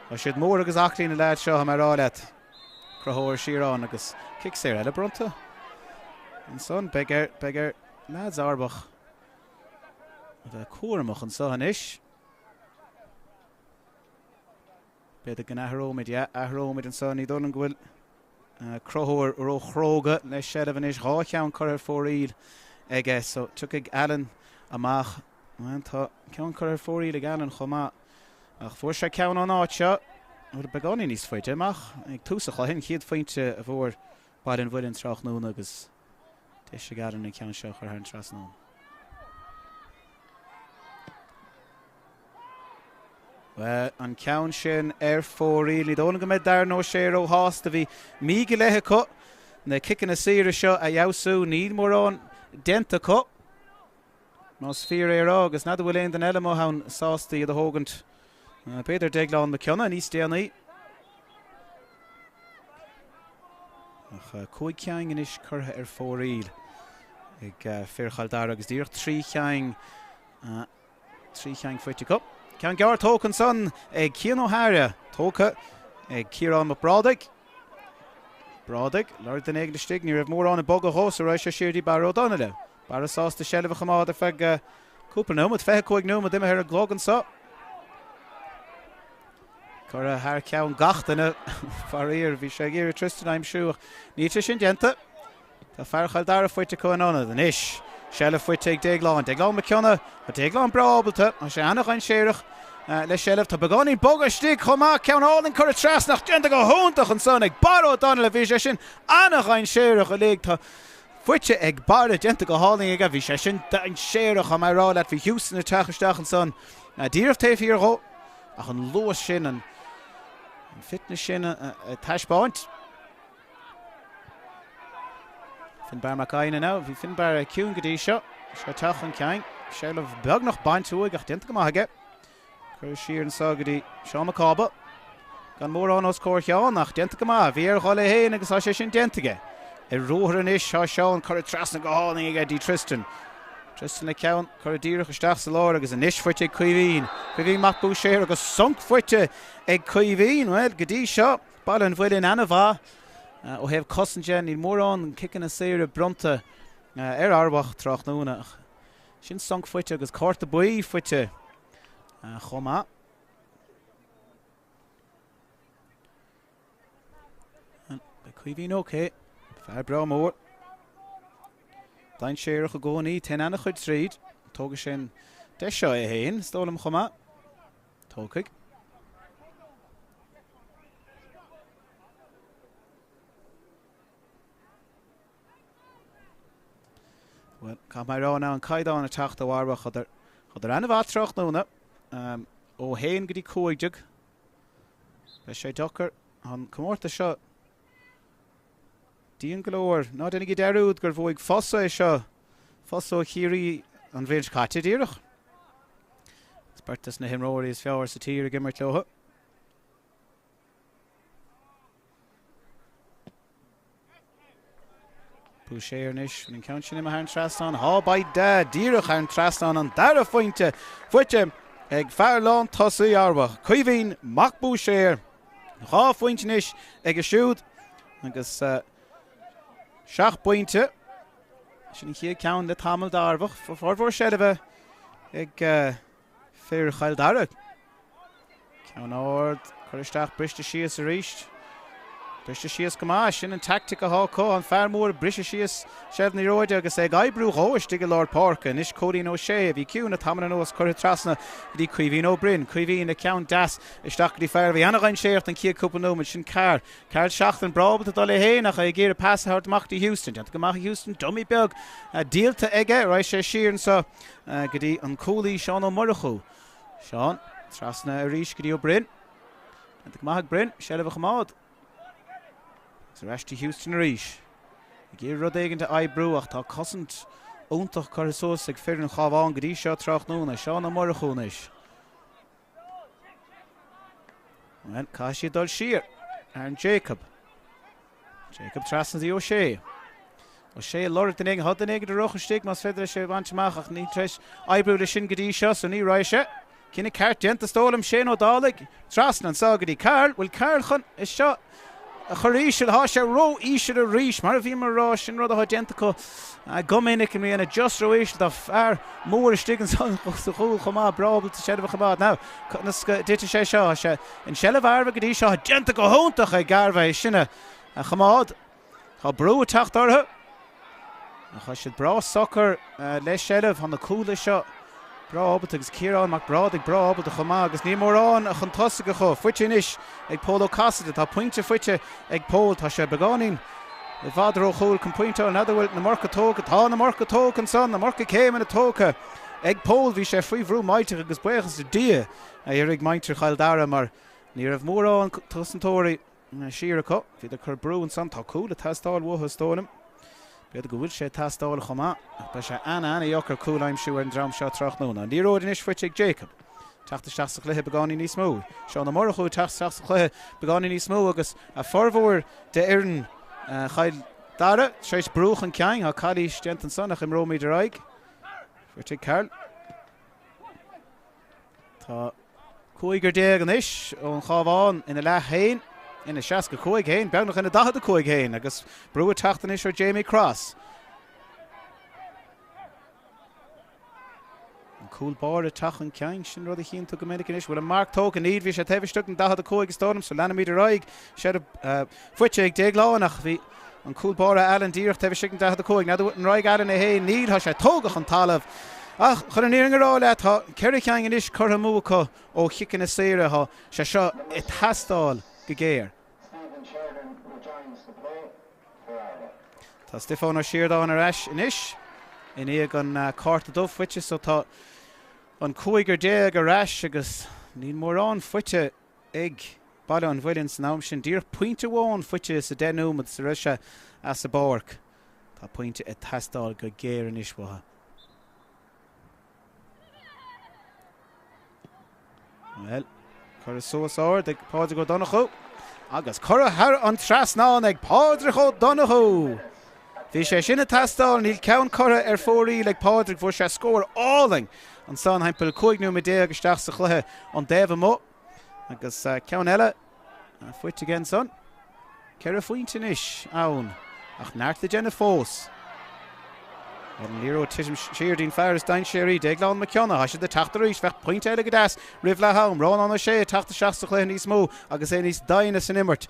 tá siad mór agus aclaí na leaids seo, tá mé ag rá leat. Conchúr Síorán agus cic saor eile bronnta ansan. Beidh ar, beidh ar leaids Arbhach a bheith cúramach anseo anois. B'fhéidir go n-athróimid, yeah, athróimid anseo. Ní dóigh liom go bhfuil Conchúr ró-chróga le seilbh anois. Dhá cheann curtha ar fóraoil aige so tiocfaidh Alan amach. Bhuel, tá ceann curtha ar fóraoil ag Alan chomh maith. Ach fuair sé ceann ón áit seo, rud beagáinín níos faide amach ag tús an chluiche, an chéad phointe a fuair Baile an Mhuilinn tráthnóna agus deis ag Alan an ceann seo a chur thar an trasnán. Bhuel, an ceann sin ar fóraoil, ní dóigh liom go mbeidh Darren Ó Sé róshásta. Bhí mí go leith acu na ciceanna saora seo a fheabhsú. Níl mórán. déanta acu, más fíor é a rá, agus n'fheadar bhfuil aon duine eile amuigh ann sásta iad a thógaint. B'fhéidir Déaglán Mac Cionnaith níos déanaí. Ach 5 cinn anois curtha ar fóraoil ag fir Chill Dara agus díreach 3 chinn 3 chinn faighte acu. Ceann gearr tógtha ansan ag Cian Ó hEadhra, tógtha ag Ciarán Mac Brádaigh. Brádaigh, lorg duine éigin istigh, ní raibh mórán ag bogadh dhó so raghaidh sé siar dtí Barra Ó Donnaile. Barra sásta seilbh a choimeád ar feadh cúpla nóiméad, 25 nóiméad imithe ar an gclog anso. Curtha thar ceann gach duine, faraor. Bhí sé ag iarraidh Tristan a aimsiú ach níl sé sin déanta. Tá fear Chill Dara faighte acu in ionad. Anois, seilbh faighte ag Déaglán. Déaglán Mac Cionnaith. Tá Déaglán breá ábalta. Tá sé ana-dhainséarach le seilbh. Tá beagáinín bogadh istigh chomh maith. Ceann álainn curtha trasna ach déanta go hiontach ansan ag Barra Ó Donnaile. Bhí sé sin ana-dhainséarach uilig. Tá faighte ag Barra, déanta go hálainn aige. Bhí sé sin dainséarach, tá mé ag rá leat. Bhí Houston ag teacht isteach ansan díreach taobh thiar dhó. Ach an luas sin, an fitness sin ag taispeáint. Finbarr Mac Aidhne now. Bhí Finbarr ciúin go dtí seo. Seo ag teacht chun cinn. Seilbh beagnach bainte uaidh ach déanta go maith aige. Curtha siar anseo go dtí Seán Mac Cába. Gan mórán os comhair Sheáin ach déanta go maith. Bhí air dhul é féin agus tá sé sin déanta aige. Ar ruathar anois tá Seán curtha trasna go hálainn aige dtí Tristan. Tristan le ceann curtha díreach isteach sa lár agus anois faighte ag Caoimhín. Caoimhín Mac Búiséir agus sonc faighte ag Caoimhín. Bhuel, go dtí seo, Baile an Mhuilinn ana-mhaith ó thaobh cosaint de. Níl mórán ciceanna saora bronnta ar Fhear Mhaigh tráthnóna ach sin sonc faighte agus cárta buí faighte chomh maith. Beidh Caoimhín ok. Fear breá mór. Dainséarach i gcónaí. Téann ana-chuid tríd. Tógfaidh sé an deis seo é féin, is dóigh liom chomh maith. Tógfaidh. Bhuel, caithfidh mé a rá now an caighdeán ag teacht ó Fhear Maigh, thádar ana-mhaith tráthnóna, ó 1 go dtí 15. Beidh sé deacair an comórtas seo dian go leor. Ná déanaigí dearúd gur bhuaigh Fosa é seo, Fosa ó Chiarraí an bhliain seo caite díreach. Is beirt des na himreoirí is fearr sa tír ag imirt leo. Boucher anois, an ceann sin imithe thar an trasnán. Há by dad, díreach thar an trasnán an dara phointe faighte ag fear lán tosaigh Fhear Maigh, Caoimhín Mac Búiséir. 2 phointe anois aige siúd agus 7 bpointe. Sin an chéad ceann le tamall d'Fhear Maigh. Formhór seilbhe ag Fir Chill Dara. Ceann ard, curtha isteach, briste síos arís. Briste síos go maith, sin an teaictic atá acu, an fear mór ag briseadh síos seilbh na liathróide agus é ag oibriú dhó istigh i lár páirce. Anois Cóilín Ó Sé, a bhí ciúin le tamall anuas, curtha trasna go dtí Caoimhín Ó Broin. Caoimhín le ceann deas isteach go dtí fear a bhí ana-dhainséarach don chéad cúpla nóiméad, sin Carr. Karl Seachtain breá ábalta dul é féin ach é ag iarraidh pas a thabhairt amach go dtí Houston. Déanta go maith ag Houston, dummy beag díolta aige, raghaidh sé siar anseo go dtí an cúlaí Seán Ó Murchú. Seán, trasna arís go dtí Ó Broin. Déanta go maith ag Broin, seilbh a choimeád. Agus ar ais do Houston arís. Ag iarraidh rud éigin a oibriú ach tá cosaint iontach curtha suas ag fir an Chabháin go dtí seo tráthnóna. Seán Ó Murchú anois. Bhuel, caithfidh siad dul siar. Aaron Jacob. Jacob trasna dtí Ó Sé. Ó Sé ag lorg duine éigin. Tá duine éigin ag rith istigh más féidir leis é a bhaint amach ach níl tar éis oibriú leis sin go dtí seo so ní raghaidh sé. Cinneadh ceart déanta is dóigh liom. Shane Ó Dálaigh trasna anseo go dtí Karl. Bhfuil Karl chun é seo a chur íseal? Tá sé ró-íseal arís. Mar a bhíomar ag rá, sin rud atá déanta acu go minic i mbliana. Just ró-íseal. Tá fear mór istigh ansan sa chúl chomh maith. Breá ábalta seilbh a choimeád. Now, conas go dtitfidh sé seo? Tá sé i seilbh Fhear Maigh go dtí seo. Déanta go hiontach ag Fhear Maigh é sin a choimeád. Tá brú ag teacht orthu. Ach tá siad breá socair le seilbh. Tá na cúlaithe seo breá ábalta agus Ciarán Mac Brádaigh breá ábalta chomh maith agus níl mórán chun tosaigh acu. Faighte anois ag Pól Ó Casaide. Tá pointe faighte ag Pól. Tá sé beagáinín i bhfad róchúl chun pointe a fháil. N'fheadar bhfuil na marca tógtha. Tá na marca tógtha ansan. Na marca céimeanna tógtha ag Pól. Bhí sé faoi bhrú millteach agus buíochas do Dhia a d'éirigh muintir Chill Dara mar ní raibh mórán cosantóirí siar acu. Bhíodar ag cur brú ansan. Tá cúl ag teastáil uathu is dóigh liom. B'fhéidir go bhfuil sé ag teastáil chomh maith, ach beidh sé an-an-dheacair cúl a aimsiú ar an dream seo tráthnóna. An liathróid anois faighte ag Jacob. Teacht isteach sa chluiche beagáinín níos mó. Seán Ó Murchú ag teacht isteach sa chluiche beagáinín níos mó agus a formhór de fhoireann Chill Dara tar éis brú chun cinn. Tá calaois déanta ansan ach imreoimid ar aghaidh. Faighte ag Karl. Tá cúigear anois ón Chabhán ina leath féin, ina 65 féin, beagnach ina 45 féin agus brú ag teacht anois ar Jamie Cross. An cúl báire ag teacht chun cinn, sin rud a chíonn tú go minic anois. Bhfuil an marc tógtha? Níl, bhí sé taobh istigh den 45 is dóigh liom, so leanfaimid ar aghaidh. Seilbh faighte ag Déaglán ach bhí an cúl báire Alan díreach taobh istigh den 45. N'fheadar an raghaidh Alan é féin? Níl, tá sé tógtha chun talaimh. Ach chun an fhírinne a rá leat, tá 4 cheann anois curtha amú acu ó chiceanna saora. Tá sé seo ag teastáil go géar. Tá Stiofán Ó Síordáin ar ais anois i ndiaidh an cárta dubh faighte so tá an cúigear ar ais agus níl mórán faighte ag Baile an Mhuilinn san am sin. Díreach pointe amháin faighte sa 10 nóiméad sa raibh sé as an bpáirc. Tá pointe ag teastáil go géar anois uathu. Bhuel, curtha suas ard ag Pádraig Ó Donnchú agus curtha thar an trasnán ag Pádraig Ó Donnchú! Bhí sé sin ag teastáil, níl ceann curtha ar fóraoil ag Pádraig, fuair sé scór álainn ansan thimpeall 15 nóiméad isteach sa chluiche ón dtaobh amuigh. Agus ceann eile faighte aige ansan. Ceithre phointe anois ann, ach neart le déanamh fós. Ar an liathróid titim siar dtí'n fear is dainséaraí, Déaglán Mac Cionnaith. Tá siad ag teacht arís. Bheadh pointe eile go deas roimh leath am. Rónán Ó Sé ag teacht isteach sa chluiche níos mó agus é níos doimhne san imirt.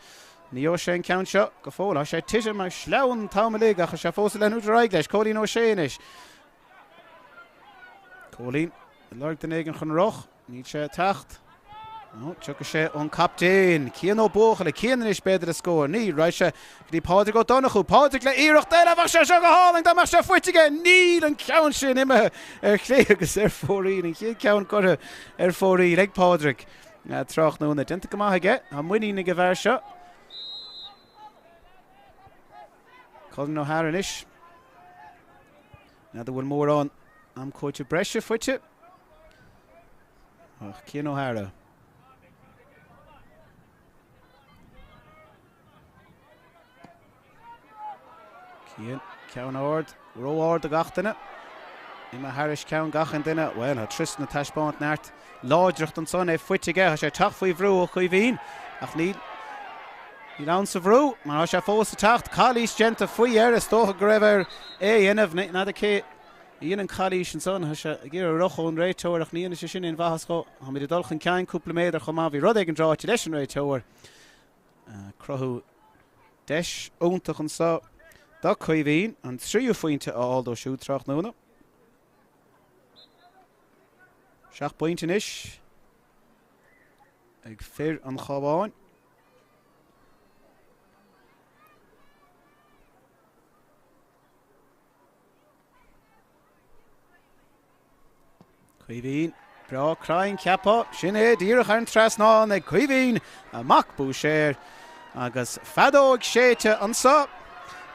Ní gheobhaidh sé an ceann seo go fóill. Tá sé ag titim ar sleamhain an t-am uilig ach tá sé fós ag leanúint ar aghaidh leis. Cóilín Ó Sé anois. Cóilín ag lorg duine éigin chun rith. Níl sé ag teacht. Nó, tiocfaidh sé ón captaen, Cian Ó Buachalla. Cian anois, b'fhéidir, le scór. Ní raghaidh sé go dtí Pádraig Ó Donnchú. Pádraig le iarracht eile. Bheadh sé seo go hálainn dá mbeadh sé faighte aige. Níl an ceann sin imithe ar chlé agus ar fóraoil. An chéad ceann curtha ar fóraoil ag Pádraig tráthnóna. Déanta go maith aige. Tá muinín ag an bhfear seo. Colin O'Hara anois. N'fheadar bhfuil mórán am cúitimh breise faighte. Ach Cian O'Hara. Cian, ceann ard, ró-ard do gach duine. Imithe thairis ceann gach aon duine. Bhuel, tá Tristan ag taispeáint neart láidreacht ansan, é faighte aige. Tá sé ag teacht faoi bhrú ó Chaoimhín, ach níl Níl ann sa bhrú, mar tá sé fós ag teacht. Calaois déanta faoi air, is dócha go raibh air é a dhéanamh. N'fheadar cé a dhein an calaois ansan. Tá sé ag iarraidh rith ón réiteoir ach ní dhéanfaidh sé sin aon mhaitheas dhó. Táimid ag dul chun cinn cúpla méadar chomh maith. Bhí rud éigin ráite leis an réiteoir. Cruthú deis iontach anso do Caoimhín, an tríú phointe a fháil dó siúd tráthnóna. Seacht bpointe anois ag fir an Chabháin. Caoimhín, breá cruinn ceaptha, sin é díreach ar an trasnán ag Caoimhín Mac Búiséir agus feadóg séidte anso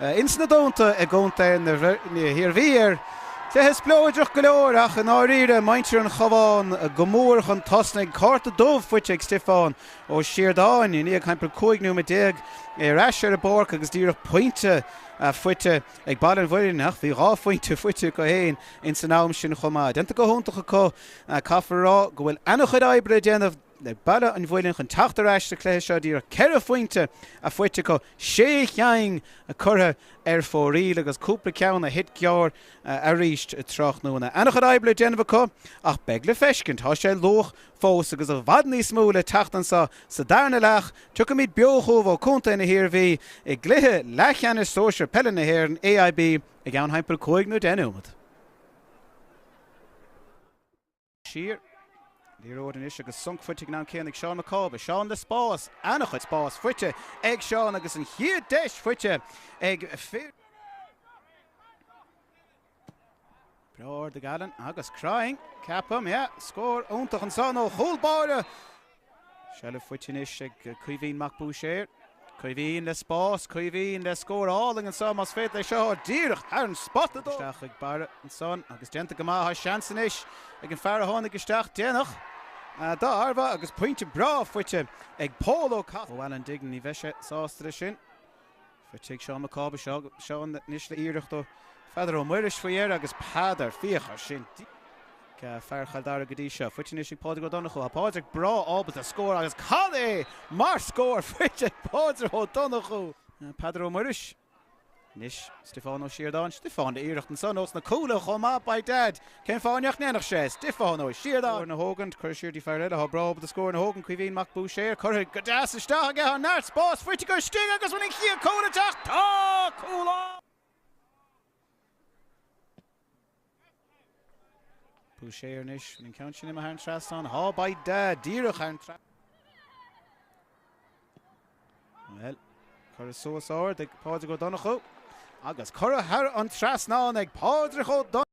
ins na Dúnta i gContae na hIarmhí ar chluiche spleodrach go leor ach i ndáiríre muintir an Chabháin go mór chun tosnaigh. Cárta dubh faighte ag Stiofán Ó Síordáin i ndiaidh thimpeall 15 nóiméad é ar ais ar an bpáirc agus díreach pointe faighte ag Baile an Mhuilinn ach bhí dhá phointe faighte acu féin ins an am sin chomh maith. Déanta go hiontach acu. Caithfear a rá go bhfuil ana-chuid oibre le déanamh ag Baile an Mhuilinn chun teacht ar ais sa chluiche seo. Díreach ceithre phointe a faighte acu, sé cheann curtha ar fóraoil agus cúpla ceann a thit gearr arís tráthnóna. Ana-chuid oibre le déanamh acu ach beidh le feiscint. Tá sé luath fós agus i bhfad níos mó le teacht anso sa darna leath. Tiocfaimid beo chugaibh ó Chontae na hIarmhí i gcluiche leathcheannais sóisir peile na hÉireann, AIB, i gceann thimpeall 5 nó 10 nóiméad. Siar. Liathróid anois agus sonc faighte ag an am céanna ag Seán Mac Cába. Seán le spás, ana-chuid spás faighte ag Seán agus an chéad deis faighte ag fir. Breá ard ag Alan agus cruinn, ceapaim, yeah, scór iontach ansan ó chúl báire! Seilbh faighte anois ag Caoimhín Mac Búiséir. Caoimhín le spás, Caoimhín le scór álainn anseo más féidir é seo díreach thar an spota dó. Isteach chuig Barra ansan agus déanta go maith. Tá seans anois ag an fear a tháinig isteach déanach dá thairbhe agus pointe breá faighte ag Pól Ó Cathail. Ó Alan Duignan, ní bheidh sé sásta leis sin. Faighte ag Seán Mac Cába, Seán anois le iarracht ó Pheadar Ó Muiris faoi dheireadh agus Peadar, féach air sin. Fear Chill Dara go dtí seo. Faighte anois ag Pádraig Ó Donnchú. Tá Pádraig breá ábalta scór agus cad é mar scór faighte ag Pádraig Ó Donnchú! Peadar Ó Muiris. Anois Stiofán Ó Síordáin. Stiofán le iarracht ansan ós na cúla chomh maith by dad. Cén fáth nach ndéanfadh sé? Stiofán Ó Síordáin. Scór a thógaint. Curtha siar dtí fear eile. Tá breá ábalta scór a thógaint. Caoimhín Mac Búiséir. Curtha go deas isteach aige. Tá neart spáis faighte aige istigh agus bhfuil an chéad cúl ag teacht? Tá! Cúl ann! Búiséir anois. Bhfuil an ceann sin imithe thar an trasnán? Tá by dad. Díreach thar an trasnán. Bhuel, curtha suas ard ag Pádraig Ó Donnchú agus curtha thar an trasnán ag Pádraig Ó Donnchú.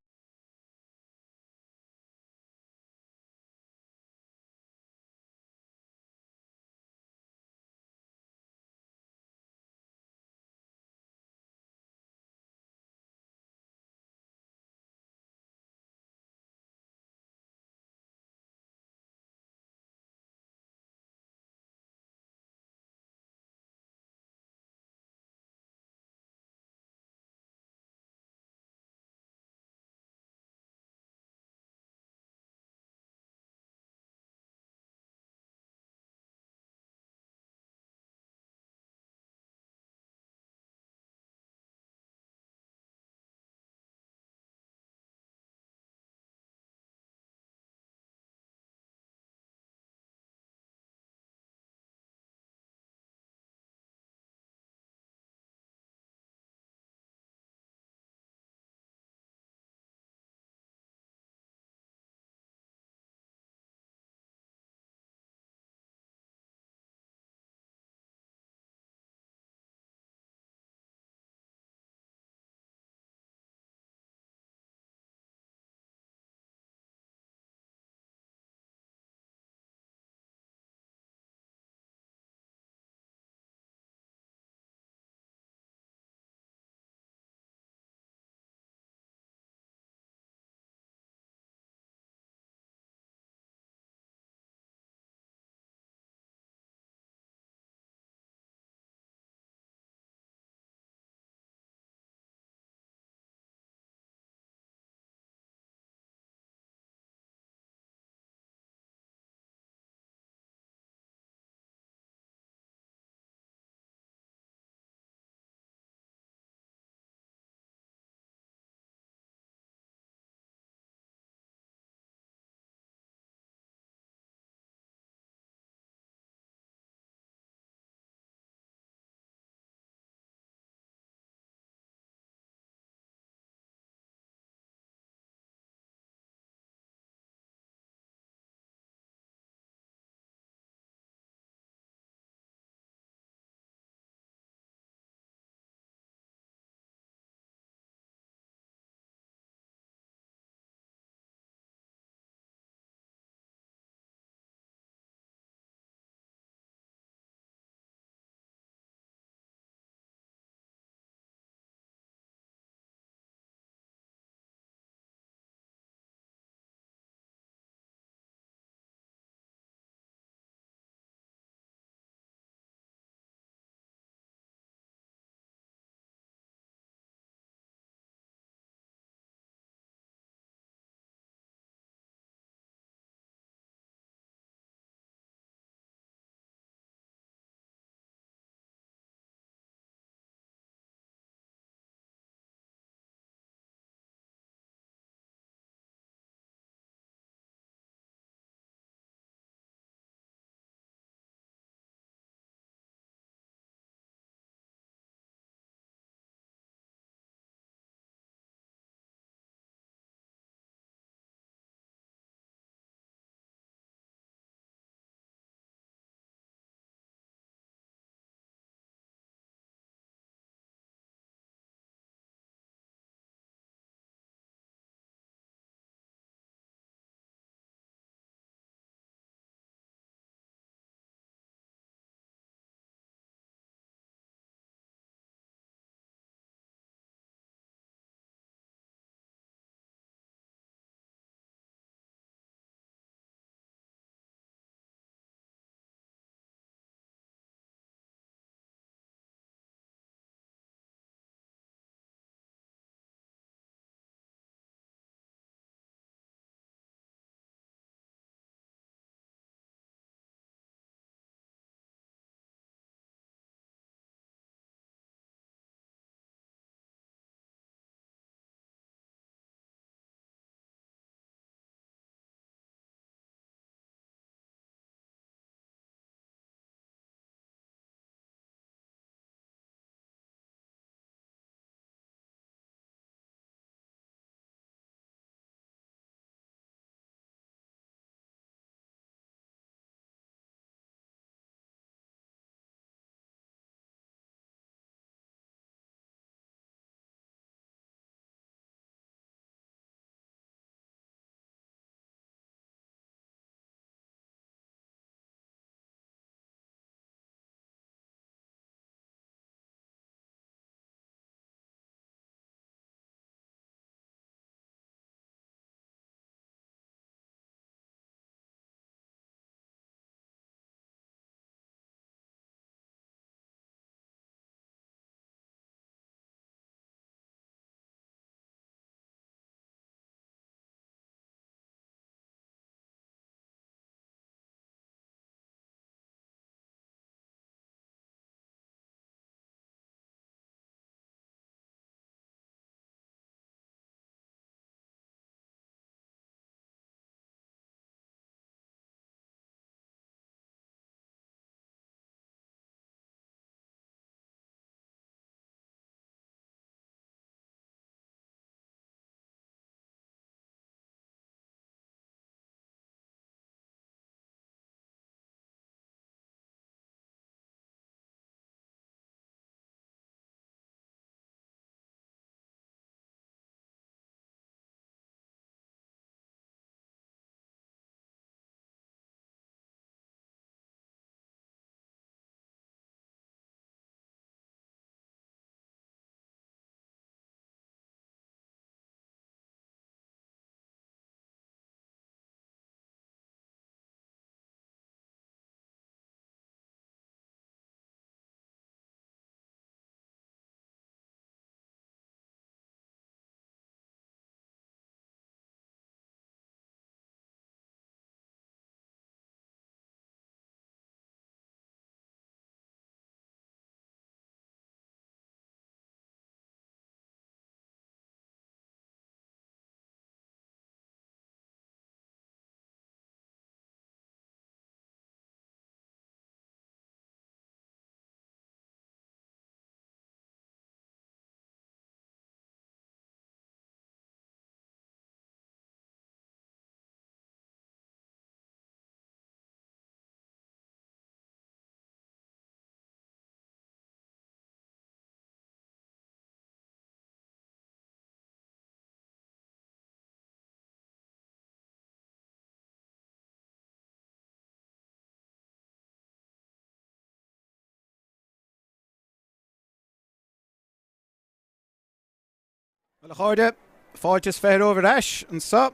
Bhuel a chairde, fáilte is 20 romhaibh ar ais anseo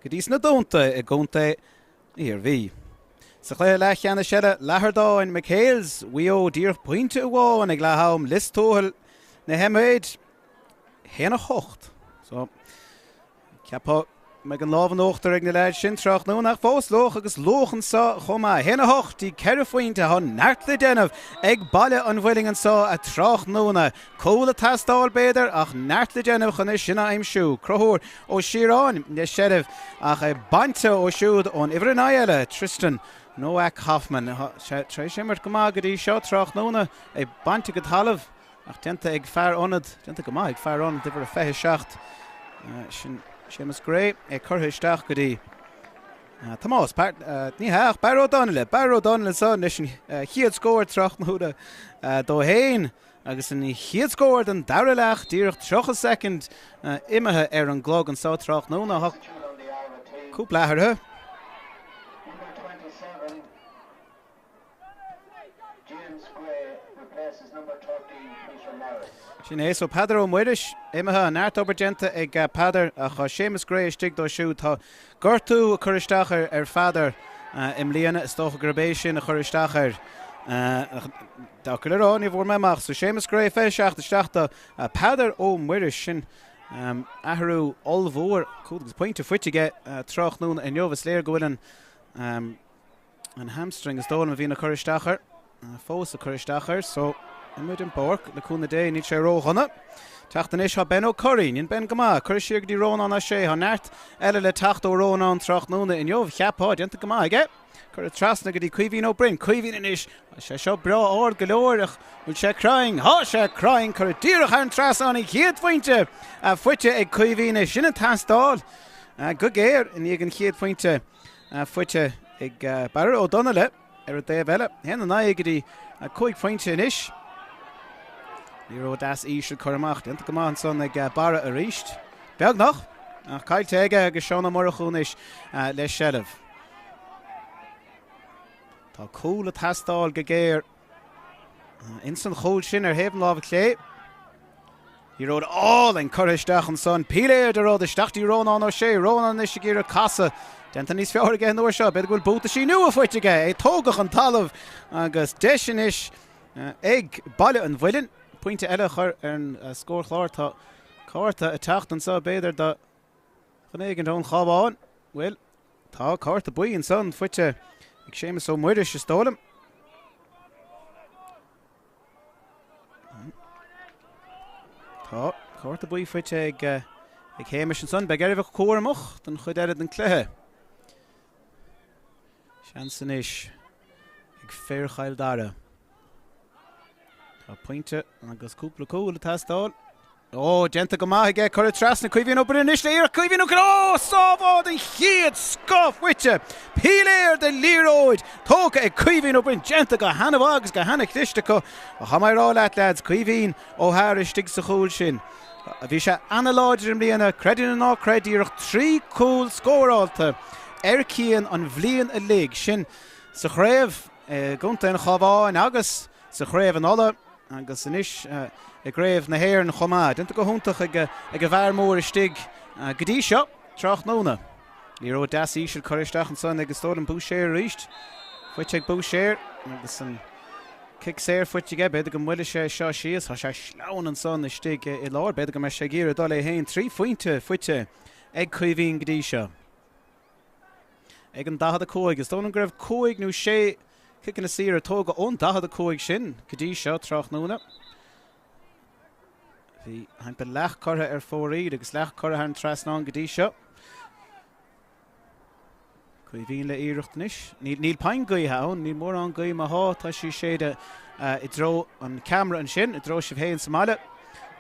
go dtí sna Dúnta i gContae na hIarmhí. Sa chluiche leathcheannais eile, Lathardáin, McHale's, Mhaigh Eo díreach pointe amháin ag leath am, Lios Tuathail, Na hEiméid, 1, 8. So, Cheapfá go mbeidh an lámh in uachtar ag na leaids sin tráthnóna ach fós luach agus luach anseo chomh maith. 1, 8 dtí 4 phointe tá neart le déanamh ag Baile an Mhuilinn anseo tráthnóna. Cúl ag teastáil b'fhéidir ach neart le déanamh chun é sin a aimsiú. Conchúr Ó Síoráin le seilbh ach é bainte ó siúd ón uimhir 9 eile, Tristan Nowak Hoffman. Tá sé tar éis imirt go maith go dtí seo tráthnóna, é bainte go talamh. Ach déanta ag fear ionad, déanta go maith ag fear ionad uimhir a 27, sin Séamus Gray, é curtha isteach go dtí Tomás, ní hea ach Barra Ó Donnaile, Barra Ó Donnaile anso leis an chéad scór tráthnóna dó fhéin agus an chéad scór den dara leath, díreach 30 soicind imithe ar an gclog anso tráthnóna. Tá cúpla athraithe. Sin é, so Peadar Ó Muiris imithe, neart obair déanta ag Peadar ach tá Séamus Gray istigh dó siúd. Tá gortú ag cur isteach ar Pheadar i mbliana, is dócha gurb é sin a chuir isteach air. Deacair le rá, ní bhfuair mé amach. So Séamus Gray 27 isteach do Peadar Ó Muiris, sin athrú ollmhór, cúl agus pointe faighte aige tráthnóna inniu. Is léir go bhfuil an An hamstring is dóigh liom a bhíonn ag cur isteach air, fós ag cur isteach air, so amuigh den bpáirc le cúnamh Dé, níl sé ródhona. Teacht anois, tá Ben Ó Curraoin, dhein Ben go maith, curtha siar go dtí Rónán Ó Sé, tá neart eile le teacht ó Rónán tráthnóna inniu, cheapfá, déanta go maith aige. Curtha trasna go dtí Caoimhín Ó Broin, Caoimhín anois, tá sé seo breá ard go leor ach bhfuil sé cruinn? Tá sé cruinn, curtha díreach thar an trasnán, an chéad phointe faighte ag Caoimhín, é sin ag teastáil go géar i ndiaidh an chéad phointe. Faighte ag Barra Ó Donnaile ar an dtaobh eile. 1-9 go dtí 5 phointe anois. Liathróid deas íseal curtha amach. Déanta go maith ansan ag Barra arís. Beagnach, ach caillte aige agus Seán Ó Murchú anois le seilbh. Tá cúl ag teastáil go géar Ins an chúl sin ar thaobh an láimhe clé. Liathróid álainn curtha isteach ansan. Píléar de rud isteach dtí Rónán Ó Sé. Rónán anois ag iarraidh casadh. Déanta níos fearr aige an uair seo. B'fhéidir go bhfuil buataisí nua faighte aige. É tógtha chun talamh agus deis anois ag Baile an Mhuilinn pointe eile a chur ar an scórchlár. Tá cárta ag teacht anseo b'fhéidir do dhuine éigin ón Chabhán. Bhuel, tá cárta buí ansan faighte ag Séamus Ó Muiris, is dóigh liom. Tá cárta buí faighte ag, ag Shéamus ansan. Beidh air a bheith cúramach don chuid eile den cluiche. Seans anois ag fir Chill Dara. Tá pointe agus cúpla cúl ag teastáil. Ó, déanta go maith aige, curtha trasna Caoimhín Ó Broin anois le iarracht Caoimhín Ó Broin, ó, sábháil den chéad scoth faighte! Píléar de liathróid tógtha ag Caoimhín Ó Broin, déanta go han-mhaith agus go han-chliste acu. Ach tá mé ag rá leat, leaids, Caoimhín O'Hara istigh sa chúl sin. Bhí sé an-láidir i mbliana, creid é nó ná creid, díreach 3 cúl scórálta ar Cian an bhliain uilig, sin sa chraobh i gContae an Chabháin agus sa chraobh in Uladh agus anois i gcraobh na hÉireann chomh maith. Déanta go hiontach ag an bhfear mór istigh go dtí seo tráthnóna. Liathróid deas íseal curtha isteach ansan ag is dóigh liom Búiséir arís. Faighte ag Búiséir agus an cic saor faighte aige. B'fhéidir go mbuailfidh sé seo síos. Tá sé sleamhain ansan istigh i lár. B'fhéidir go mbeidh sé ag iarraidh dul é féin. 3 phointe faighte ag Caoimhín go dtí seo. Ag an 45, is dóigh liom go raibh 5 nó 6 ciceanna saora tógtha ón 45 sin go dtí seo tráthnóna. Bhí timpeall leath curtha ar fóraoil agus leath curtha thar an trasnán go dtí seo. Caoimhín le iarracht anois. Níl, níl puinn gaoithe ann, níl mórán gaoth má thá, tá sí ag séideadh i dtreo an ceamara ansin, i dtreo sibh féin sa mbaile.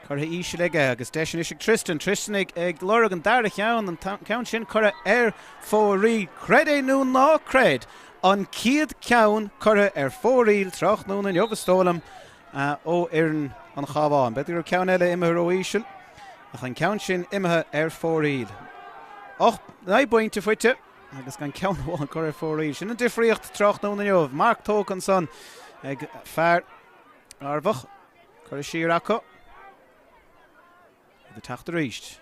Curtha íseal aige agus deis anois ag Tristan. Tristan ag, ag lorg an dara cheann, an ceann sin curtha ar fóraoil. Creid é nó ná creid, an chéad cheann curtha ar fóraoil tráthnóna inniu, is dóigh liom, ó fhoireann an Chabháin. B'fhéidir go raibh ceann eile imithe ró-íseal, ach an ceann sin imithe ar fóraoil. 8, 9 bpointe faighte agus gan ceann amháin curtha ar fóraoil. Sin an difríocht tráthnóna inniu. Marc tógtha ansan ag fear Arbhach. Curtha siar acu. Iad ag teacht arís.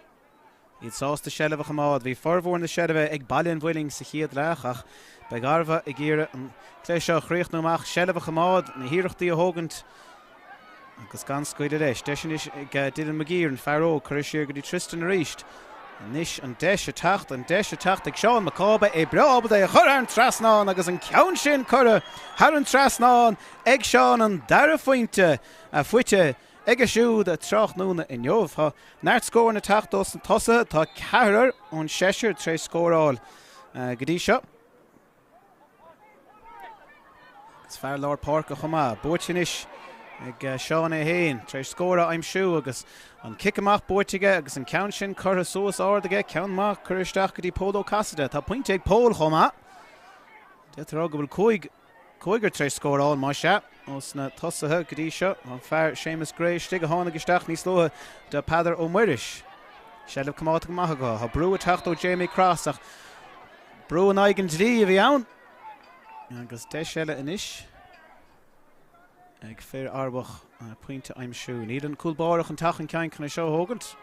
Iad sásta seilbh a choimeád. Bhí formhór na seilbhe ag Baile an Mhuilinn sa chéad leath ach beidh Arva ag iarraidh an cluiche seo a chríochnú amach, seilbh a choimeád, na hiarrachtaí a thógaint agus gan scaoileadh leis. Deis anois ag Dylan McGeer, an fear óg, curtha siar go dtí Tristan arís. Anois an deis ag teacht, an deis ag teacht ag Seán Mac Cába, é breá ábalta é a chur thar an trasnán agus an ceann sin curtha thar an trasnán ag Seán, an dara phointe faighte aige siúd tráthnóna inniu. Tá neart scóranna ag teacht ós na tosaithe, tá ceathrar ón seisear tar éis scóráil go dtí seo. Agus fear lár páirce chomh maith. Buaite anois ag Seán é féin, tar éis scór a aimsiú agus an cic amach buaite aige agus an ceann sin curtha suas ard aige, ceann maith curtha isteach go dtí Pól Ó Casaide. Tá pointe ag Pól chomh maith. D'fhéadfá a rá go bhfuil cúig Cúigear tar éis scóráil, más ea, ós na tosaithe go dtí seo. An fear Séamus Gray istigh a tháinig isteach níos luaithe do Peadar Ó Muiris. Seilbh coimeádta go maith acu. Tá brú ag teacht ó Jamie Cross ach brú in aghaidh an dlí a bhí ann. Agus deis eile anois ag fir Arbhach pointe a aimsiú. Níl an cúl báire chun teacht chun cinn chun é seo a thógaint.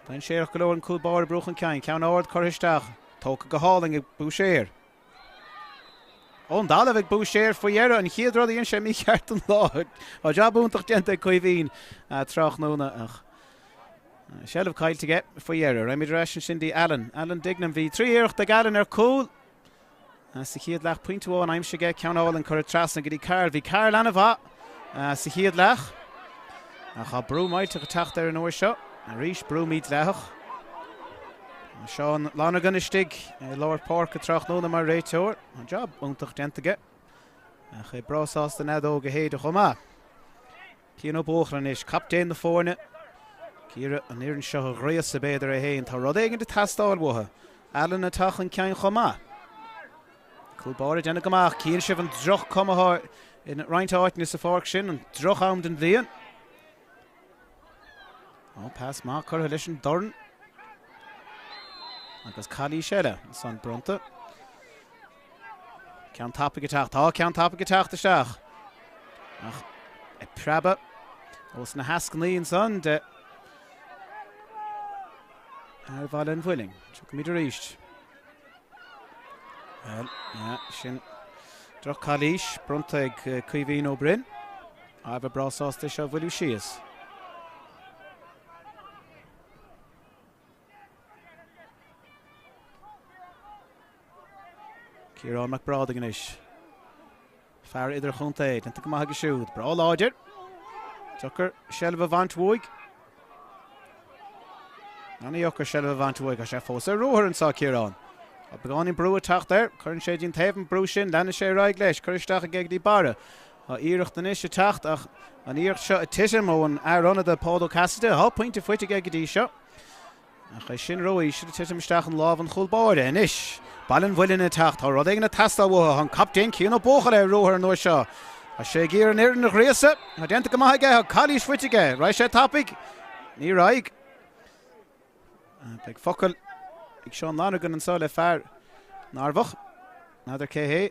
Dainséarach go leor an cúl báire brú chun cinn. Ceann ard curtha isteach. Tógtha go hálainn ag Búiséir. Ón dtalamh ag Búiséir faoi dheireadh, an chéad rud a dhein sé mícheart don lá. Tá jab iontach déanta ag Caoimhín tráthnóna ach seilbh caillte aige faoi dheireadh. Raghaimid ar ais ansin dtí Alan. Alan Dignam. Bhí 3 iarracht ag Alan ar cúl sa chéad leath. Pointe amháin aimsithe aige. Ceann álainn curtha trasna go dtí Karl. Bhí Karl an-mhaith sa chéad leath ach tá brú millteach ag teacht air an uair seo. Arís brú mídhleathach. Seán Lonergan istigh i lár páirce tráthnóna mar réiteoir. Tá jab iontach déanta aige ach é breá sásta an fheadóg a shéideadh chomh maith. Cian Ó Buachalla anois, captaen na foirne, ag iarraidh an fhoireann seo a ghríosadh b'fhéidir é féin. Tá rud éigin ag teastáil uathu. Alan atá chun cinn chomh maith. Cúl báire ag déanamh go maith. Cíonn sibh an droch-chuma atá in roinnt áiteanna sa pháirc sin, an droch-am den bhliain. Ó, pas maith curtha leis an dorn. Agus calaois eile ansan bronnta. Ceann tapaidh ag teacht. Tá ceann tapaidh ag teacht isteach. Ach ag preabadh os na heascainí ansan de fhear Bhaile an Mhuilinn. Tiocfaimid arís. Bhuel, yeah, sin droch-chalaois bronnta ag Caoimhín Ó Broin. Arva breá sásta é seo a bhualadh síos. Ciarán Mac Brádaigh anois. Fear idirchontae, déanta go maith aige siúd. Breá láidir. Deacair seilbh a bhaint uaidh. Ana-dheacair seilbh a bhaint uaidh. Tá sé fós ar ruathar anseo, Ciarán. Tá beagáinín brú ag teacht air. Cuireann sé dtí'n taobh an brú sin. Leanann sé ar aghaidh leis. Curtha isteach aige go dtí Barra. Tá iarracht anois ag teacht ach an iarracht seo ag titim ón fhear ionadaithe Paul O'Cassidy. Tá pointe faighte aige go dtí seo. Ach é sin ró-íseal ag titim isteach in lámh an chúl báire. Anois, Baile an Mhuilinn ag teacht. Tá rud éigin ag teastáil uathu. Tá an captaen Cian Ó Buachalla ar ruathar an uair seo. Tá sé ag iarraidh an fhoireann a ghríosadh. Tá déanta go maith aige. Tá calaois faighte aige. Raghaidh sé tapaidh? Ní raghaidh. Beidh focal ag Seán Lonergan anseo le fear na nArbhach. N'fheadar cé hé.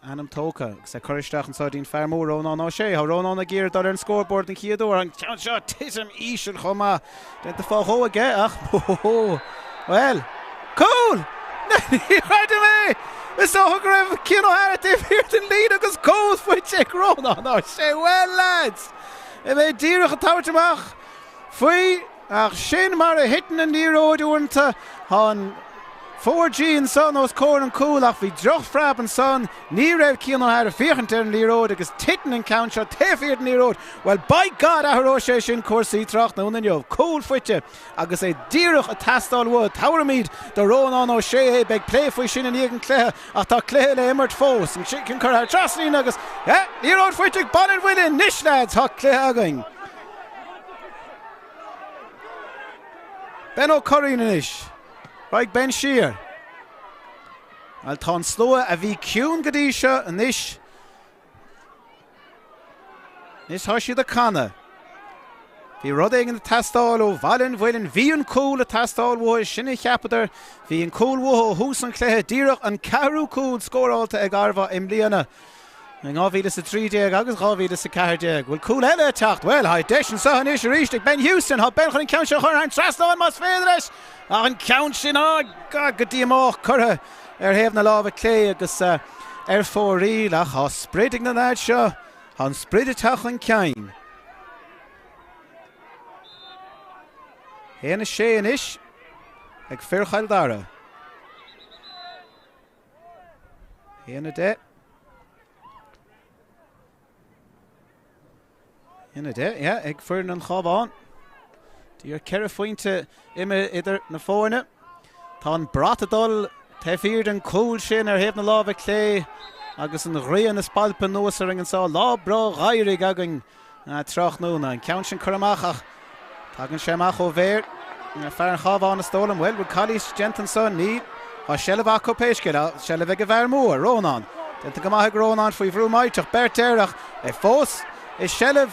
Ainm tógtha agus é curtha isteach anseo dtí'n fear mór Rónán Ó Sé. Tá Rónán ag iarraidh dul ar an scórbord den chéad uair. An ceann seo titim íseal chomh maith. Déanta fá dhó aige ach bhuel, cúl! Ní chreidim é! Is dócha go raibh Cian O'Hara taobh thiar den líne agus cúl faighte ag Rónán Ó Sé. Bhuel lads! Bhí mé díreach ag tabhairt amach faoi Ach sin mar a thiteann an liathróid uaireanta. Tá an 4G ansan os comhair an cúil ach bhí drochphreab ansan. Ní raibh Cian O'Hara ag féachaint ar an liathróid agus titeann an ceann seo taobh thiar den liathróid. Bhuel, by God, athróidh sé sin cúrsaí tráthnóna inniu. Cúl faighte agus é díreach ag teastáil uathu. Tabharfaimid do Rónán Ó Sé é. Beidh plé faoi sin i ndiaidh an chluiche ach tá cluiche le imirt fós. An ceann curtha thar trasnán agus, eh, liathróid faighte ag Baile an Mhuilinn. Anois lads, tá cluiche againn. Ben Ó Curraoin anois. Raghaidh Ben siar. Bhuel, tá an slua a bhí ciúin go dtí seo anois. Anois tá siad ag canadh. Bhí rud éigin ag teastáil ó Bhaile an Mhuilinn. Bhí an cúl ag teastáil uathu, sin a cheapadar. Bhí an cúl uathu ó thús an chluiche. Díreach an ceathrú cúl scórálta ag Arva i mbliana. In 2013 agus 2014, bhfuil cúl eile ag teacht? Bhuel, tá deis anseo anois arís ag Ben Houston. Tá Ben chun an ceann seo a chur thar an trasnán más féidir leis! Ach an ceann sin, á, go díomách curtha ar thaobh na láimhe clé agus ar fóraoil. Ach tá sprid ag na leaids seo. Tá an sprid ag teacht chun cinn. 1-6 anois ag fir Chill Dara. 1-10. 1-10, yeah, ag foireann an Chabháin. Díreach 4 phointe imithe idir na foirne. Tá an brat ag dul taobh thiar den chúl sin ar thaobh na láimhe clé agus an ghrian ag spalpadh anuas orainn anseo. Lá breá gheimhridh againn tráthnóna. An ceann sin curtha amach ach tagann sé amach ó mhéar fear an Chabháin is dóigh liom. Bhuel, bhfuil calaois déanta anso? Níl. Tá seilbh acu pé scéal é. Seilbh ag an bhfear mór, Rónán. Déanta go maith ag Rónán faoi bhrú millteach. Beirt air ach é fós i seilbh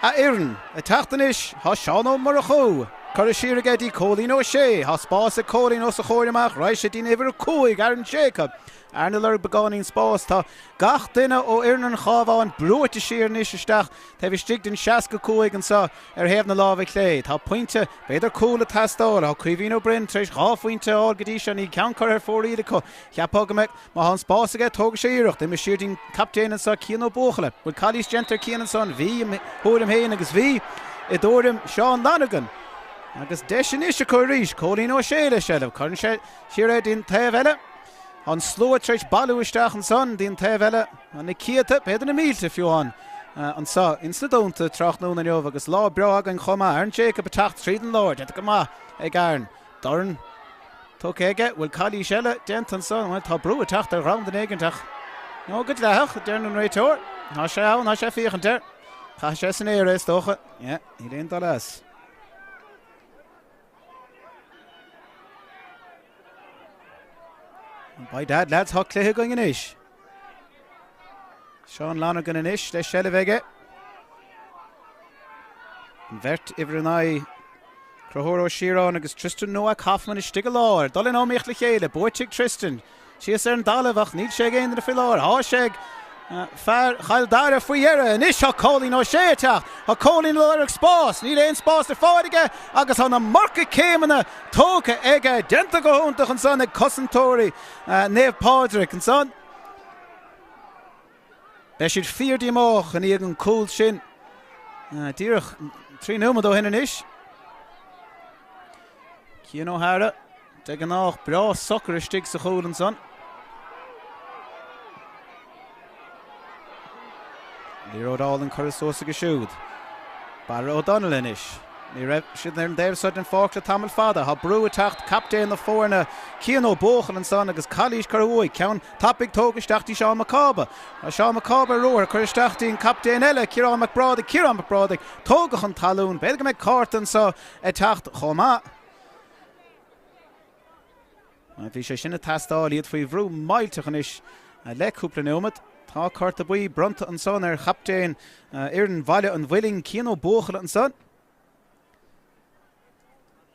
a fhoireann. Ag teacht anois tá Seán Ó Murchú. Curtha siar aige dtí Cóilín Ó Sé. Tá spás ag Cóilín os a chomhair amach. Raghaidh sé dtí'n uimhir 5, Aaron Jacob. Aaron ag lorg beagáinín spáis. Tá gach duine ó fhoireann an Chabháin brúite siar anois isteach taobh istigh den 65 anseo ar thaobh na láimhe clé. Tá pointe, b'fhéidir cúl ag teastáil. Tá Caoimhín Ó Broin tar éis dhá phointe a fháil go dtí seo. Níl ceann curtha ar fóraoil acu. Cheapfá go mbeadh, má tá an spás aige, tógfaidh sé iarracht. Imithe siar dtí'n captaen anseo, Cian Ó Buachalla. Bhfuil calaois déanta ar Cian ansan? Bhí, im thuairim féin agus bhí i dtuairim Seán Lonergan. Agus deis anois acu arís. Cóilín Ó Sé le seilbh. Cuireann sé siar é dtí'n taobh eile. An slua tar éis bailiú isteach ansan dtí'n taobh eile, na céadta, b'fhéidir na mílte fiú amháin, anso ins na Dúnta tráthnóna inniu agus lá breá againn chomh maith. Aaron Jacob ag teacht tríd an lár, déanta go maith ag Aaron. Dorn tugtha aige, bhfuil calaois eile déanta anso? Bhuel, tá brú ag teacht ar dhroim duine éigin ach nó go dleathach, a deireann an réiteoir. Tá sé ann, tá sé ag féachaint air. Chaith sé san aer é, is dócha. Yeah, níl aon dul as. By dad lads, tá cluiche againn anois. Seán Lonergan anois le seilbh aige. An bheirt uimhir 9, Conchúr Ó Síoráin agus Tristan Nowak Hoffman istigh i lár. Dul in iomaíocht le chéile, buaite ag Tristan. Síos ar an dtalamh ach níl sé ag aon duine faoi láthair. Tá sé ag fear Chill Dara faoi dheireadh. Anois tá Cóilín Ó Sé ag teacht. Tá Cóilín ag lorg spás. Níl aon spás ar fáil aige agus tá an iomarca céimeanna tógtha aige. Déanta go hiontach ansan ag cosantóirí Naomh Pádraig ansan. Beidh siad fíor-díomách i ndiaidh an cúl sin díreach 3 nóiméad ó shin anois. Cian O'Hara, de ghnáth breá socair istigh sa chúl ansan. Liathróid álainn curtha suas aige siúd. Barra O'Donnell anois. Ní raibh siad ar an dtaobh seo den pháirc le tamall fada. Tá brú ag teacht, captaen na foirne Cian Ó Buachaill ansan agus calaois curtha uaidh. Ceann tapaidh tógtha isteach dtí Seán Mac Cába. Tá Seán Mac Cába ar ruathar, curtha isteach dtí an captaen eile, Ciarán Mac Brádaigh. Ciarán Mac Brádaigh tógtha chun talún. B'fhéidir go mbeidh cárta anso ag teacht chomh maith. Bhí sé sin ag teastáil, iad faoi bhrú millteach anois le cúpla nóiméad. Tá cárta buí bronnta ansan ar chaptaen fhoireann Bhaile an Mhuilinn, Cian Ó Buachalla ansan.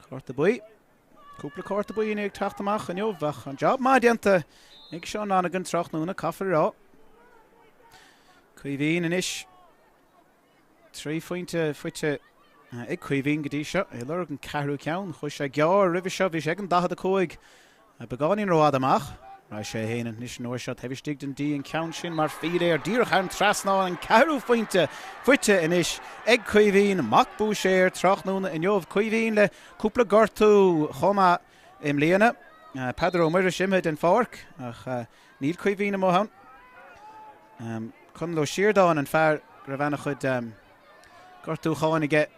Cárta buí. Cúpla cárta buí inniu ag teacht amach inniu. Bheadh an job maith déanta ag Seán Lonergan tráthnóna, caithfear a rá. Caoimhín anois. 3 phointe faighte ag Caoimhín go dtí seo. É ag lorg an ceathrú ceann. Chuaigh sé gearr roimhe seo. Bhí sé ag an 45. Beagáinín rófhada amach. Raghaidh sé féin anois an uair seo taobh istigh den D an ceann sin mar phíléar díreach thar an trasnán. An ceathrú phointe faighte anois ag Caoimhín Mac Búiséir tráthnóna inniu. Caoimhín le cúpla gortú chomh maith i mbliana. Peadar Ó Muiris imithe den pháirc ach níl Caoimhín amuigh ann. Conall Ó Siardáin an fear go raibh ana-chuid gortúcháin aige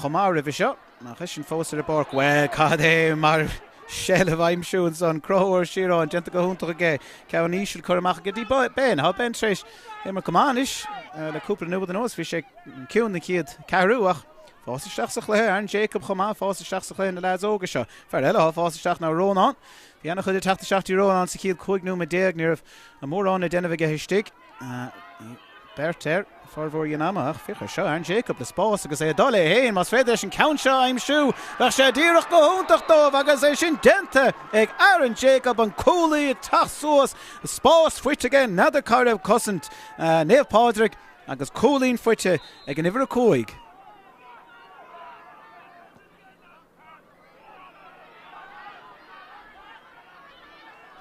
chomh maith roimhe seo, ach eisean fós ar an bpáirc. Bhuel, cad é mar sheilbh a aimsiú ansan. Conchúr Ó Siaráin déanta go hiontach aige. Ceann íseal curtha amach aige dtí Ben. Tá Ben tar éis imirt go maith anois le cúpla nóiméad anuas. Bhí sé ciúin na chéad ceathrú ach fás isteach sa chluiche. Aaron Jacob chomh maith fás isteach sa chluiche na leaids óga seo. Fear eile atá fás isteach ná Rónán. Bhí ana-chuid ag teacht isteach dtí Rónán sa chéad 15 nóiméad. Ní raibh mórán le déanamh aige istigh. Beirt air formhór an ama ach féach ar seo, Aaron Jacob le spás agus é ag dul é féin. Más féidir leis an ceann seo a aimsiú, bheadh sé díreach go hiontach dóibh agus é sin déanta ag Aaron Jacob, an cúlaí ag teacht suas, spás faighte aige, n'fheadar cá raibh cosaint Naomh Pádraig agus cúilín faighte ag an uimhir 5.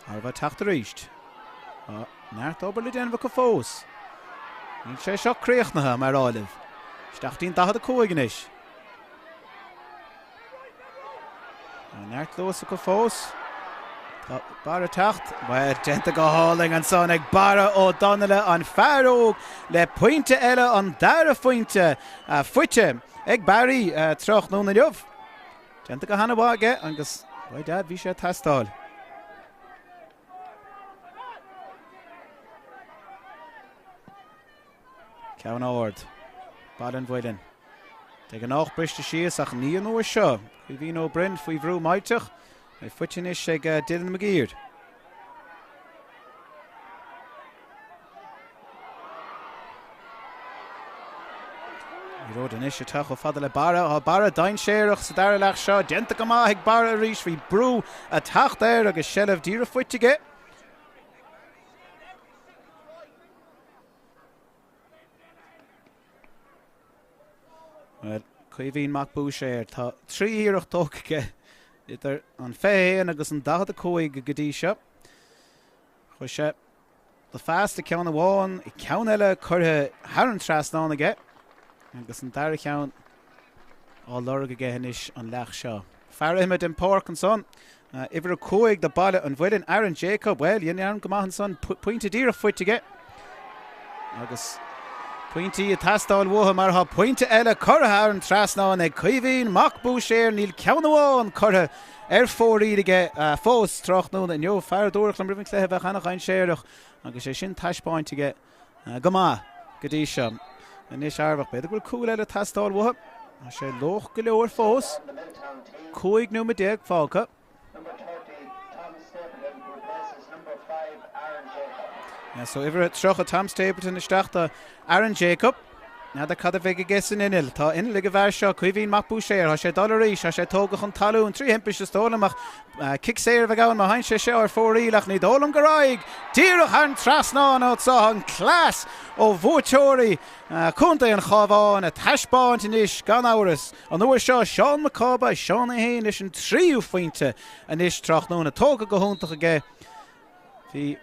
Arva ag teacht arís. Tá neart obair le déanamh acu fós. Níl sé seo críochnaithe, mar a rá libh. Isteach dtí'n 45 anois. Tá neart luas acu fós. Tá Barra ag teacht. Bhuel, déanta go hálainn ansan ag Barra Ó Donnaile, an fear óg le pointe eile, an dara phointe faighte ag Barry tráthnóna inniu. Déanta go hana-mhaith aige agus, by dad, bhí sé ag teastáil. Ceann ard. Baile an Mhuilinn. De gnách briste síos ach ní an uair seo. Caoimhín Ó Broin faoi bhrú millteach. É faighte anois ag Dylan McGeer. Liathróid anois ag teacht chomh fada le Barra. Tá Barra dainséarach sa dara leath seo. Déanta go maith ag Barra arís. Bhí brú ag teacht air agus seilbh díreach faighte aige. Bhuel, Caoimhín Mac Búiséir, tá 3 iarracht tógtha aige idir an 21 agus an 45 go dtí seo. Chuir sé the fast ag ceann amháin, ceann eile curtha thar an trasnán aige agus an dara cheann á lorg aige anois an leath seo. Fear imithe den pháirc ansan, uimhir 5 do Baile an Mhuilinn, Aaron Jacob. Bhuel, dhein Aaron go maith ansan, pointe díreach faighte aige agus pointí ag teastáil uathu mar tá pointe eile curtha thar an trasnán ag Caoimhín Mac Búiséir. Níl ceann amháin curtha ar fóraoil aige fós tráthnóna inniu. Fear a dúradh liom roimh an chluiche a bheadh ana-dhainséarach agus é sin taispeáinte aige. Go maith go dtí seo. Anois Armagh, b'fhéidir go bhfuil cúl eile ag teastáil uathu. Tá sé luath go leor fós. 15 nóiméad fágtha. So uimhir 30 Tom Stapleton isteach do Aaron Jacob. N'fheadar cad a bheidh aige san inneall. Tá inneall ag an bhfear seo, Caoimhín Mac Búiséir. Tá sé ag dul arís. Tá sé tógtha chun talún trí thimpiste is dóigh liom ach cic saor a bheidh ann má théann sé seo ar fóraoil ach ní dóigh liom go raghaidh. Díreach thar an trasnán anso an cleas ó bhuaiteoirí Chontae an Chabháin ag taispeáint anois gan amhras. An uair seo Seán Mac Cába, Seán é féin leis an tríú phointe anois tráthnóna. Tógtha go hiontach aige. Bhí.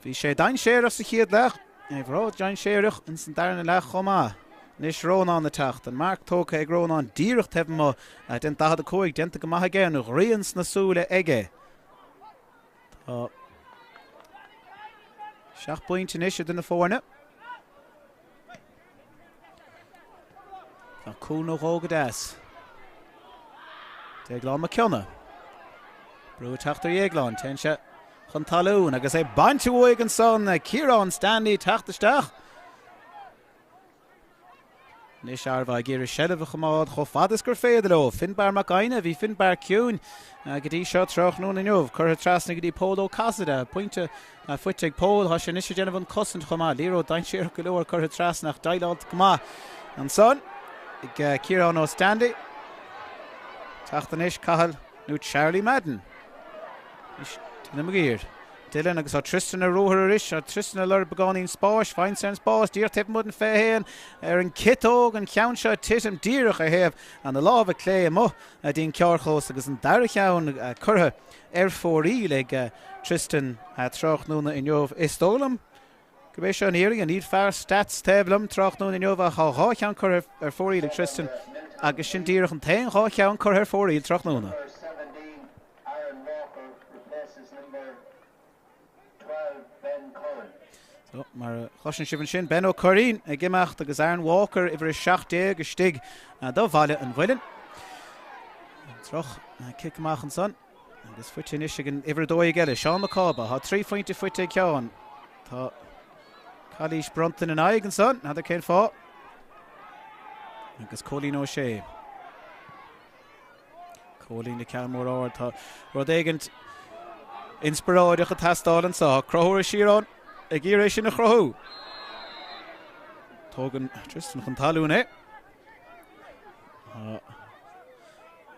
Bhí sé dainséarach sa chéad leath, é breá dainséarach ins an darna leath chomh maith. Anois Rónán ag teacht, an marc tógtha ag Rónán díreach taobh amuigh den 45, déanta go maith aige, an ghrian sna súile aige. Tá 7 bpointe anois idir na foirne. Tá cúl nó dhó go deas. Déaglán Mac Cionnaith. Brú ag teacht ar Dhéaglán. Téann sé chun talún agus é bainte uaidh ansan. Ciarán Stanley teacht isteach. Anois Armagh ag iarraidh seilbh a choimeád chomh fada is gur féidir leo. Finbarr Mac Aidhne, bhí Finbarr ciúin go dtí seo tráthnóna inniu. Curtha trasna go dtí Pól Ó Casaide. Pointe Faighte ag Pól, tá sé anois ag déanamh an cosaint chomh maith. Liathróid dainséarach go leor curtha trasna ach déileáilte go maith ansan ag Ciarán Ó Stanley. Teacht anois Cathal nó Charlie Madden. Anois Dylan McGeer. Dylan agus tá Tristan ar ruathar arís. Tá Tristan ag lorg beagáinín spáis. Faigheann sé an spás díreach taobh amuigh den 21 ar an ciotóg. An ceann seo ag titim díreach ar thaobh na láimhe clé amuigh dtí'n cearrchlós agus an dara cheann curtha ar fóraoil ag Tristan tráthnóna inniu. Is dóigh liom gurb é seo an fhírinne. Níl fear stats taobh liom tráthnóna inniu ach tá dhá cheann curtha ar fóraoil ag Tristan agus sin díreach an t-aon dhá cheann curtha ar fóraoil tráthnóna. So, mar a chloiseann sibh ansin, Ben Ó Curraoin ag imeacht agus Aaron Walker, uimhir 17, istigh do Bhaile an Mhuilinn. Droch cic amach ansan agus faighte anois ag an uimhir 12 eile, Seán Mac Cába. Tá 3 phointe faighte ag Seán. Tá calaois bronnta ina n-aghaidh ansan, n'fheadar cén fáth. Agus Cóilín Ó Sé. Cóilín le ceann mór ard. Tá rud éigint inspioráideach ag teastáil anseo. Tá Conchúr siar ann. ag iarraidh é sin a chruthú. Tógann Tristan chun talún é.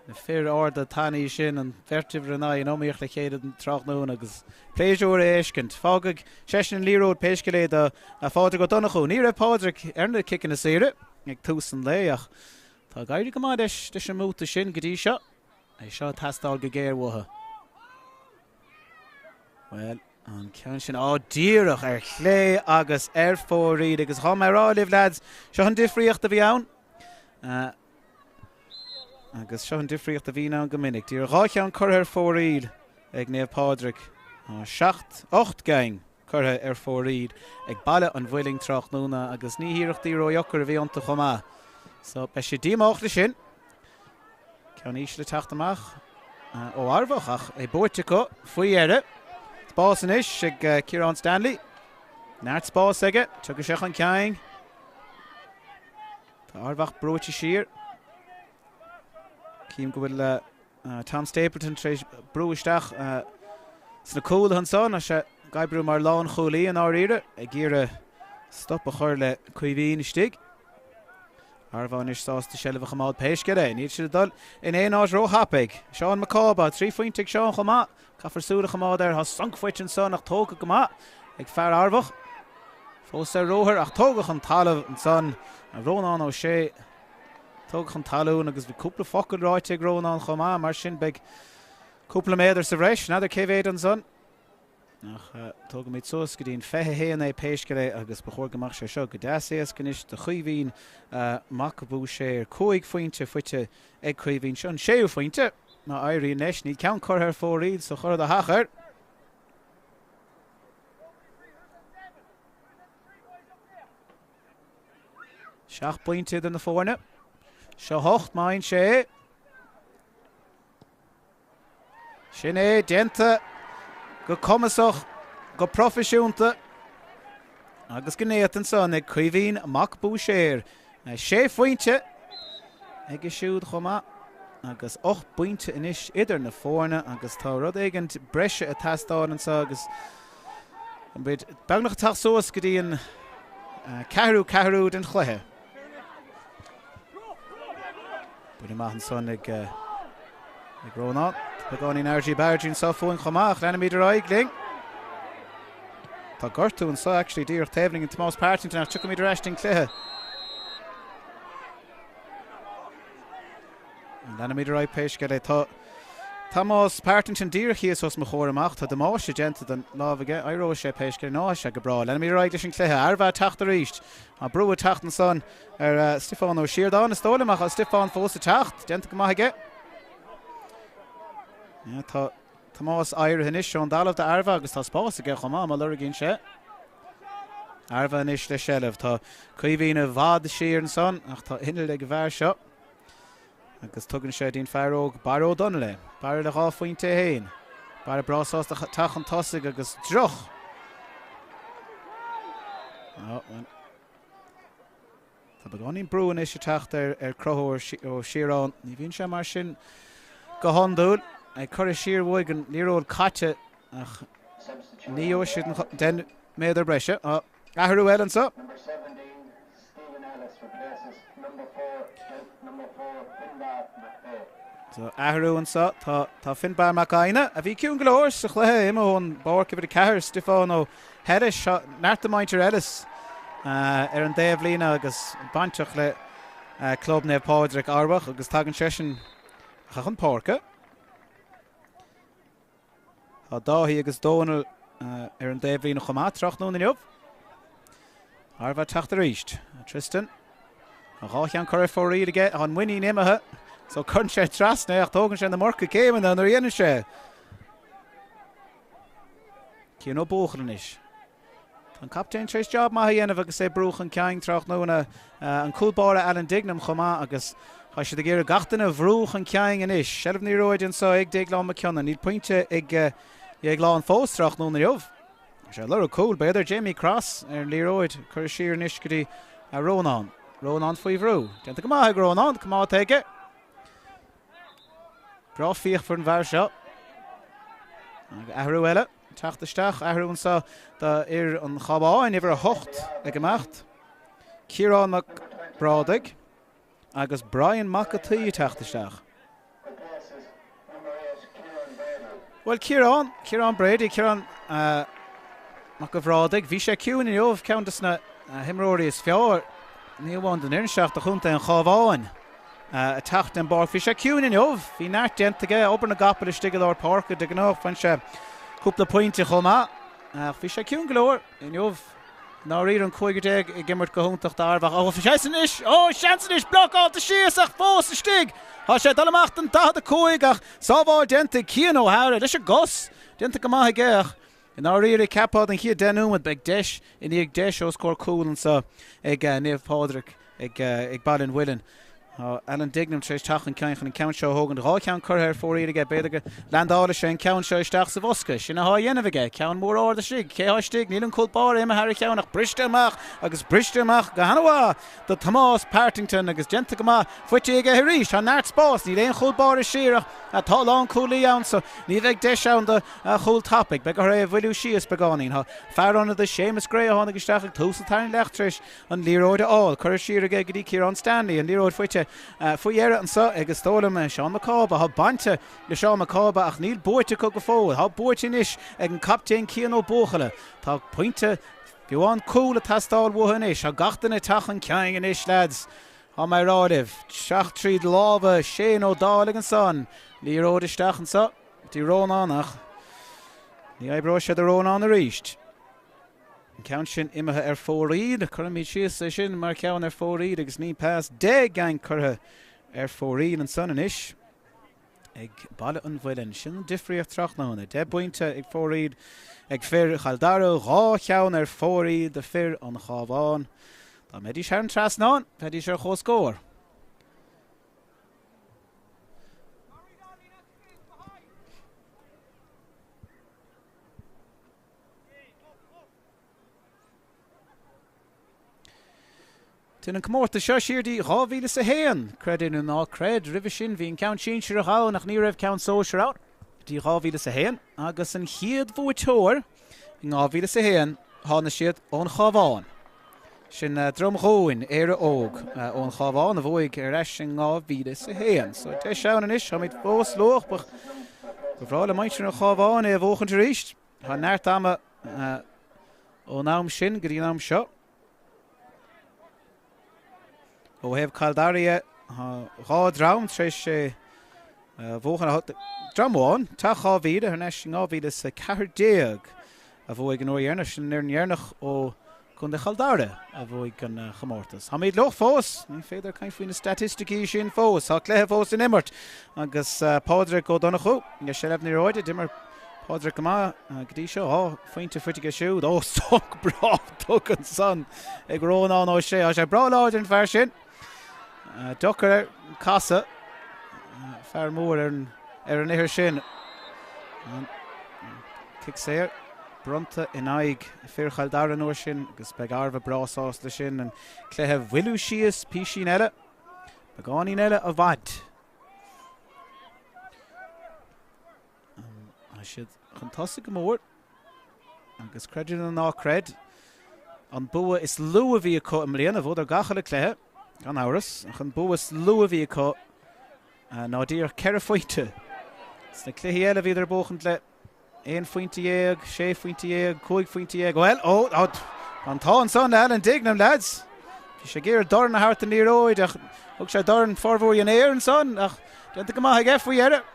Na fir arda tanaí sin, an bheirt uimhir 9 in iomaíocht le chéile an tráthnóna agus pléisiúr é a fheiscint. Fágfaidh seisean an liathróid pé scéal é do Phádraig Ó Donnchú. Ní raibh Pádraig ar na ciceanna saoire ag tús an lae ach tá ag éirí go maith leis leis an mbabhta sin go dtí seo. É seo ag teastáil go géar uathu. Bhuel, an ceann sin, á, díreach ar chlé agus ar fóraoil agus tá mé a rá libh lads, seo an difríocht a bhí ann. Agus seo an difríocht a bhíonn ann go minic. Díreach 2 cheann curtha ar fóraoil ag Naomh Pádraig. 7, 8 gceann curtha ar fóraoil ag Baile an Mhuilinn tráthnóna agus ní hiarrachtaí ródheacair a bhí iontu chomh maith. So beidh siad díomách leis sin. Ceann íseal ag teacht amach ó Arbhach ach é buaite acu faoi dheireadh. Spás anois ag Ciarán Stanley. Neart spáis aige. Tiocfaidh sé chun cinn. Tá Arbhach brúite siar. Cím go bhfuil Tom Stapleton tar éis brú isteach sna cúlaithe ansan. Tá sé ag oibriú mar lánchúlaí i ndáiríre, ag iarraidh stop a chur le Caoimhín istigh. Arbhá anois sásta seilbh a choimeád pé scéal é. Níl siad ag dul in aon áit róthapaidh. Seán Mac Cába, 3 phointe ag Seán chomh maith. Caithfear súil a choimeád air. Tá sonc faighte ansan ach tógtha go maith ag fear Arbhach. Fós ar ruathar ach tógadh chun talaimh ansan Rónán Ó Sé. Tógadh chun talún agus bhí cúpla focal ráite ag Rónán chomh maith, mar sin beidh cúpla méadar sa bhreis. N'fheadar cé mhéad ansan. Ach tógaimid suas go dtí an 21 é pé scéal é agus ba chóir go mbeadh sé seo go deas éasca anois do Chaoimhín Mac Búiséir. 5 phointe faighte ag Caoimhín. Seo an séú phointe. Má éiríonn leis, níl ceann curtha ar fóraoil sa chur de hachar. 7 bpointe idir na foirne. Seo 8, má fhaigheann sé é. Sin é, déanta go cumasach, go proifisiúnta agus go néata ansan ag Caoimhín Mac Búiséir. Sé phointe aige siúd chomh maith agus 8 bpointe anois idir na foirne agus tá rud éigin breise ag teastáil anseo agus muid beagnach ag teacht suas go dtí an ceathrú ceathrú den chluiche. Buille maith ansan ag ag Rónán. Beagáinín argy bargy anseo fúinn chomh maith ach leanfaimid ar aghaidh linn. Tá gortú anseo actually díreach taobh linn ag Tomás Partington ach tiocfaimid ar ais don chluiche. Leanfaimid ar aghaidh pé scéal é. Tá Tomás Partington díreach thíos os mo chomhair amach. Tá damáiste déanta don lámh aige. Éireoidh sé pé scéal. Ná sé go breá. Leanfaimid ar aghaidh leis an chluiche. Armhá ag teacht arís. Tá brú ag teacht ansan ar Stiofán Ó Siardáin. Is dóigh liom ach tá Stiofán fós ag teacht. Déanta go maith aige. Tá Tomás éirithe anois ón dtalamh d'Armhá agus tá spás aige chomh maith má lorgaíonn sé. Armhá anois le seilbh. Tá Caoimhín i bhfad siar ansan ach tá inneall ag an bhfear seo. Agus tugann sé dtí'n fear óg Barra Ó Dónaill é. Barra le 2 phointe é féin. Barra breá sásta teacht chun tosaigh agus droch. Tá beagáinín brú anois ag teacht ar ar Conchúr Ó Siaráin. Ní bhíonn sé mar sin go hiondúil. Ag cur siar uaidh an liathróid caite ach ní gheobhaidh siad an 10 méadar breise. Athrú eile anseo. So athrú anseo, tá tá Finbarr Mac Aidhne, a bhí ciúin go leor sa chluiche, imithe ón bpáirc uimhir 4, Stiofán Ó hEithir, seo neart de mhuintir Ellis ar an dtaobhlíne agus bainteach le Club Naomh Pádraig Arbhach agus tagann seisean chun páirce. Tá Dáithí agus Dónal ar an dtaobhlíne chomh maith tráthnóna inniu. Armhá ag teacht arís. Tristan. Tá 2 cheann curtha ar fóraoil aige. Tá an muinín imithe. So cuireann sé trasna é ach tógann sé an iomarca céimeanna nuair a dhéanann sé. Cian Ó Buachaill anois. Tá an captaen tar éis job maith a dhéanamh agus é ag brú chun cinn tráthnóna. An cúl báire Alan Dignam chomh maith agus tá siad ag iarraidh gach duine a bhrú chun cinn anois. Seilbh na liathróide anseo ag Déaglán Mac Cionnaith. Níl pointe ag Déaglán fós tráthnóna inniu. Tá sé ag lorg cúl, b'fhéidir. Jamie Cross ar an liathróid. Curtha siar anois go dtí Rónán. Rónán faoi bhrú. Déanta go maith ag Rónán. Coimeádta aige. Breá fíochmhar an fear seo. Agus athrú eile. Teacht isteach, athrú anseo do fhir an Chabháin, uimhir 8 ag imeacht, Ciarán Mac Brádaigh agus Brian Mac a' tSaoi ag teacht isteach. Bhuel, Ciarán, Ciarán Brady, Ciarán Mac a' Bhrádaigh, bhí sé ciúin inniu, ceann de na himreoirí is fearr, ní amháin don fhoireann seo ach do chontae an Chabháin ag teacht den bpáirc. Bhí sé ciúin inniu, bhí neart déanta aige, obair na gcapall istigh i lár páirce, de ghnáth faigheann sé cúpla pointe chomh maith, ach bhí sé ciúin go leor inniu. I ndáiríre an 15 ag imirt go hiontach d'Arbh. Ó, seans anois! Ó, seans anois! Blocáilte síos ach fós istigh! Tá sé ag dul amach don 45 ach sábháil déanta ag Cian O'Hara leis an gcos! Déanta go maith aige ach i ndáiríre cheapfá don chéad 10 nóiméad beidh deis i ndiaidh deis os comhair cúl anseo ag Naomh Pádraig ag Baile an Mhuilinn. Tá Alan Dignam tar éis teacht chun cinn chun an ceann seo a thógaint. Dhá cheann curtha ar fóraoil aige. B'fhéidir go leaindeálfaidh sé an ceann seo isteach sa bhosca. Sin athá a dhéanamh aige. Ceann mór ard istigh. Cé thá istigh? Níl an cúl báire imithe thar a cheann ach briste amach agus briste amach go han-mhaith do Tomás Partington agus déanta go maith faighte aige arís. Tá neart spáis. Níl aon chúl báire siar ach tá lánchúlaí ann so ní bheidh deis ann do chúl tapaidh. Beidh orthu é a mhoilliú síos beagáinín. Tá fear ionadaí Séamus Gray a tháinig isteach ag tús an tarna leath tar éis an liathróid a fháil. Curtha siar aige go dtí Ciarán Stanley. An liathróid faighte faoi dheireadh anseo ag is dóigh liom Seán Mac Cába. Tá bainte le Seán Mac Cába ach níl buaite acu go fóill. Tá buaite anois ag an captaen Cian Ó Buachalla. Tá pointe, fiú amháin cúl ag teastáil uathu anois. Tá gach duine ag teacht chun cinn anois leaids. Tá mé ag rá libh. Isteach tríd lámha Shane Ó Dálaigh ansan. Liathróid isteach anseo go dtí Rónán ach ní oibreoidh sé do Rónán arís. An ceann sin imithe ar fóraoil. Cuirfimid síos é sin mar cheann ar fóraoil agus ní pas. 10 gceann curtha ar fóraoil ansan anois ag Baile an Mhuilinn. Sin an difríocht tráthnóna. 10 bpointe ag fóraoil ag fir Chill Dara, dhá cheann ar fóraoil do fir an Chabháin. Dá mbeidís thar an trasnán, bheidís ar comhscór. Téann an comórtas seo siar dtí 2001, creid é nó ná creid. Roimhe sin bhí an ceann sinsearach ann ach ní raibh ceann sóisear ann go dtí 2001 agus an chéad bhuaiteoir in 2001 tháinig siad ón Chabhán. Sin Droim Dhúin, Éire Óg ón Chabhán a bhuaigh ar ais in 2001. So deis ann anois, táimid fós luath, ba bhreá le muintir an Chabháin é a bhuachaint arís. Tá neart ama ón am sin go dtí an am seo. Ó thaobh Chill Dara dhe, tá dhá dhream tar éis é a bhuachan. Dream amháin, Teach 2000, thar n-ais in 2014 a bhuaigh an uair dheireanach. Sin an fhoireann dheireanach ó Chontae Chill Dara a bhuaigh an chomórtas. Táimid luath fós, ní féidir caint faoi na staitisticí sin fós. Tá cluiche fós in imirt agus Pádraig Ó Donnchú i seilbh na liathróide. D'imir Pádraig go maith go dtí seo, dhá phointe faighte aige siúd. Ó, sonc breá tugtha ansan ag Rónán Ó Sé. Tá sé breá láidir an fear sin. Deacair air casadh. Fear mór ar an, ar an ithir sin. Cic saor bronnta in aghaidh fir Chill Dara an uair sin agus beidh Arva breá sásta leis sin an cluiche a mhoilliú síos písín eile, beagáinín eile a bhaint. Tá siad chun tosaigh go mór agus creid é nó ná creid, an bua is lú a bhí acu i mbliana, bhuadar gach uile cluiche, gan amhras, ach an bua is lú a bhí acu ná díreach ceithre phointe. Sna cluichí eile bhíodar ag buachaint le Aon phointe dhéag, sé phointe dhéag, cúig phointe dhéag, bhuel, ó, ó, an t-ádh ansan le Alan Dignam, lads. Bhí sé ag iarraidh dorn a thabhairt don liathróid ach thug sé dorn formhór den aer ansan ach déanta go maith aige faoi dheireadh.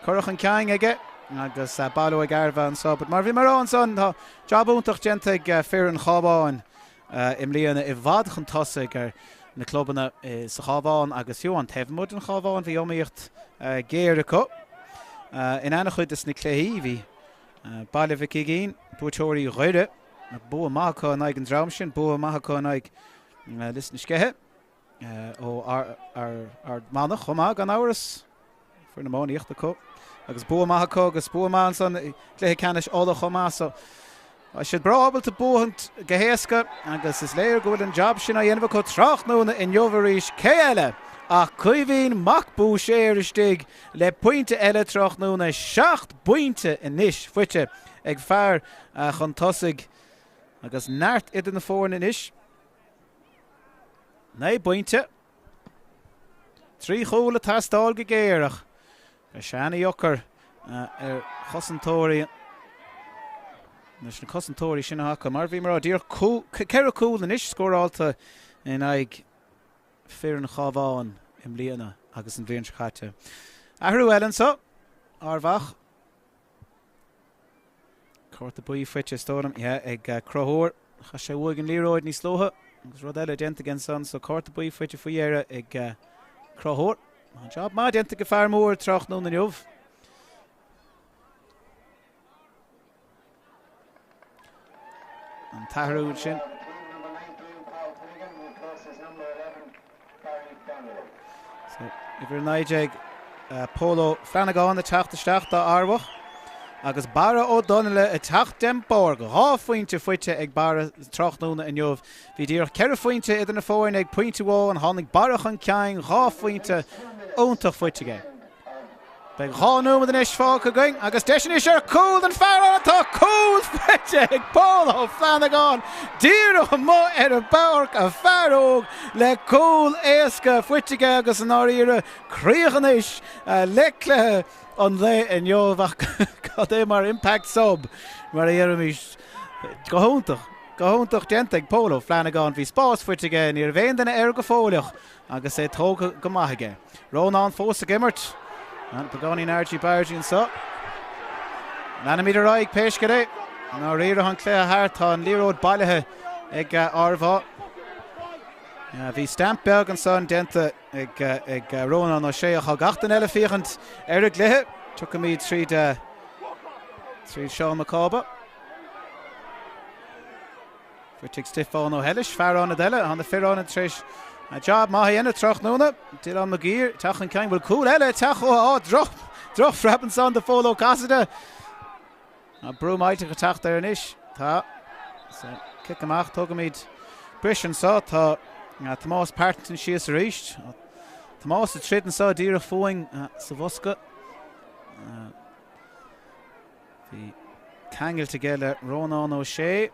Curtha chun cinn aige agus bailiú ag Arva anso. But mar bhí mé a rá ansan, tá jab iontach déanta ag fir an Chabháin. i mbliana i bhfad chun tosaigh ar na clubanna sa Chabhán agus fiú an taobh amuigh den Chabhán bhí iomaíocht ghéar acu. In an-chuid de na cluichí bhí Baile Mhic Uiginn, buaiteoirí Dhoire, bua maith acu in aghaidh an dream sin, bua maith acu in aghaidh Lios na Sceiche. Ó Ard Manach chomh maith, gan amhras. Foireann iománaíochta acu agus bua maith acu agus bua maith ansan i gcluiche ceannais Uladh chomh maith. So tá siad breá ábalta buachaint go héasca agus is léir go bhfuil an jab sin á dhéanamh acu tráthnóna inniu arís. Cé eile ach Caoimhín Mac Búiséir istigh le pointe eile tráthnóna, seacht bpointe anois faighte. ag fear chun tosaigh agus neart idir na foirne anois. 9 bpointe. 3 chúl ag teastáil go géar ach beidh sé ana-dheacair ar chosantóirí leis na cosantóirí sin atá acu. Mar a bhí mé ag rá, díreach 4 cúl anois scórálta in aghaidh foireann Chabháin i mbliana agus an bhliain seo caite. Athrú eile anseo, Ard Mhacha. Cárta buí faighte, is dóigh liom, yeah, ag Conchúr. Chaith sé uaidh an liathróid níos luaithe agus rud eile déanta aige ansan, so cárta buí faighte faoi dheireadh ag Conchúr. Tá job maith déanta ag fear mór tráthnóna inniu. An t-athrú sin. So, uimhir 19, Pól Ó Flannagáin ag teacht isteach d'Fhear Mhacha agus Barra Ó Donnaile ag teacht den bpáirc. 2 phointe faighte ag Barra tráthnóna inniu. Bhí díreach 4 phointe idir na foirne ag pointe amháin. Tháinig Barra chun cinn, 2 phointe iontach faighte aige. Beidh 2 nóiméad anois fágtha againn agus deis anois ar chúl don fear ann. Tá cúl faighte ag Pól Ó Flannagáin díreach amuigh ar an bpáirc, a fear óg le cúl éasca faighte aige agus i ndáiríre críoch anois le cluiche an lae inniu ach cad é mar impact sub mar a deirimís. Go hiontach, go hiontach déanta ag Pól Ó Flannagáin. Bhí spás faighte aige, ní raibh aon duine air go fóilleach. Agus é tógtha go maith aige. Rónán fós ag imirt. Beagáinín argy bargy anseo. Leanfaimid ar aghaidh pé scéal é. I ndáiríre tá an cluiche thart. Tá an liathróid bailithe ag Ard Mhacha. Bhí stamp beag ansan déanta ag Rónán Ó Sé ach tá gach duine eile ag féachaint ar an gcluiche. Tiocfaimid tríd tríd Seán Mac Cába. Faighte ag Stiofán Ó hEilis, fear ionaid eile. Tá na fir ionaid tar éis jab maith a dhéanamh tráthnóna. Dylan McGeer, teacht chun cinn. Bhfuil cúl eile ag teacht ó á droch drochphreab ansan do Phól Ó Casaide. Tá brú millteach ag teacht air anois. Tá. So, cic amach. Tógaimid bris anseo. Tá Tomás Partington síos arís. Tomás ag troid anseo díreach fúinn sa bhosca. Bhí ceangailt aige le Rónán Ó Sé.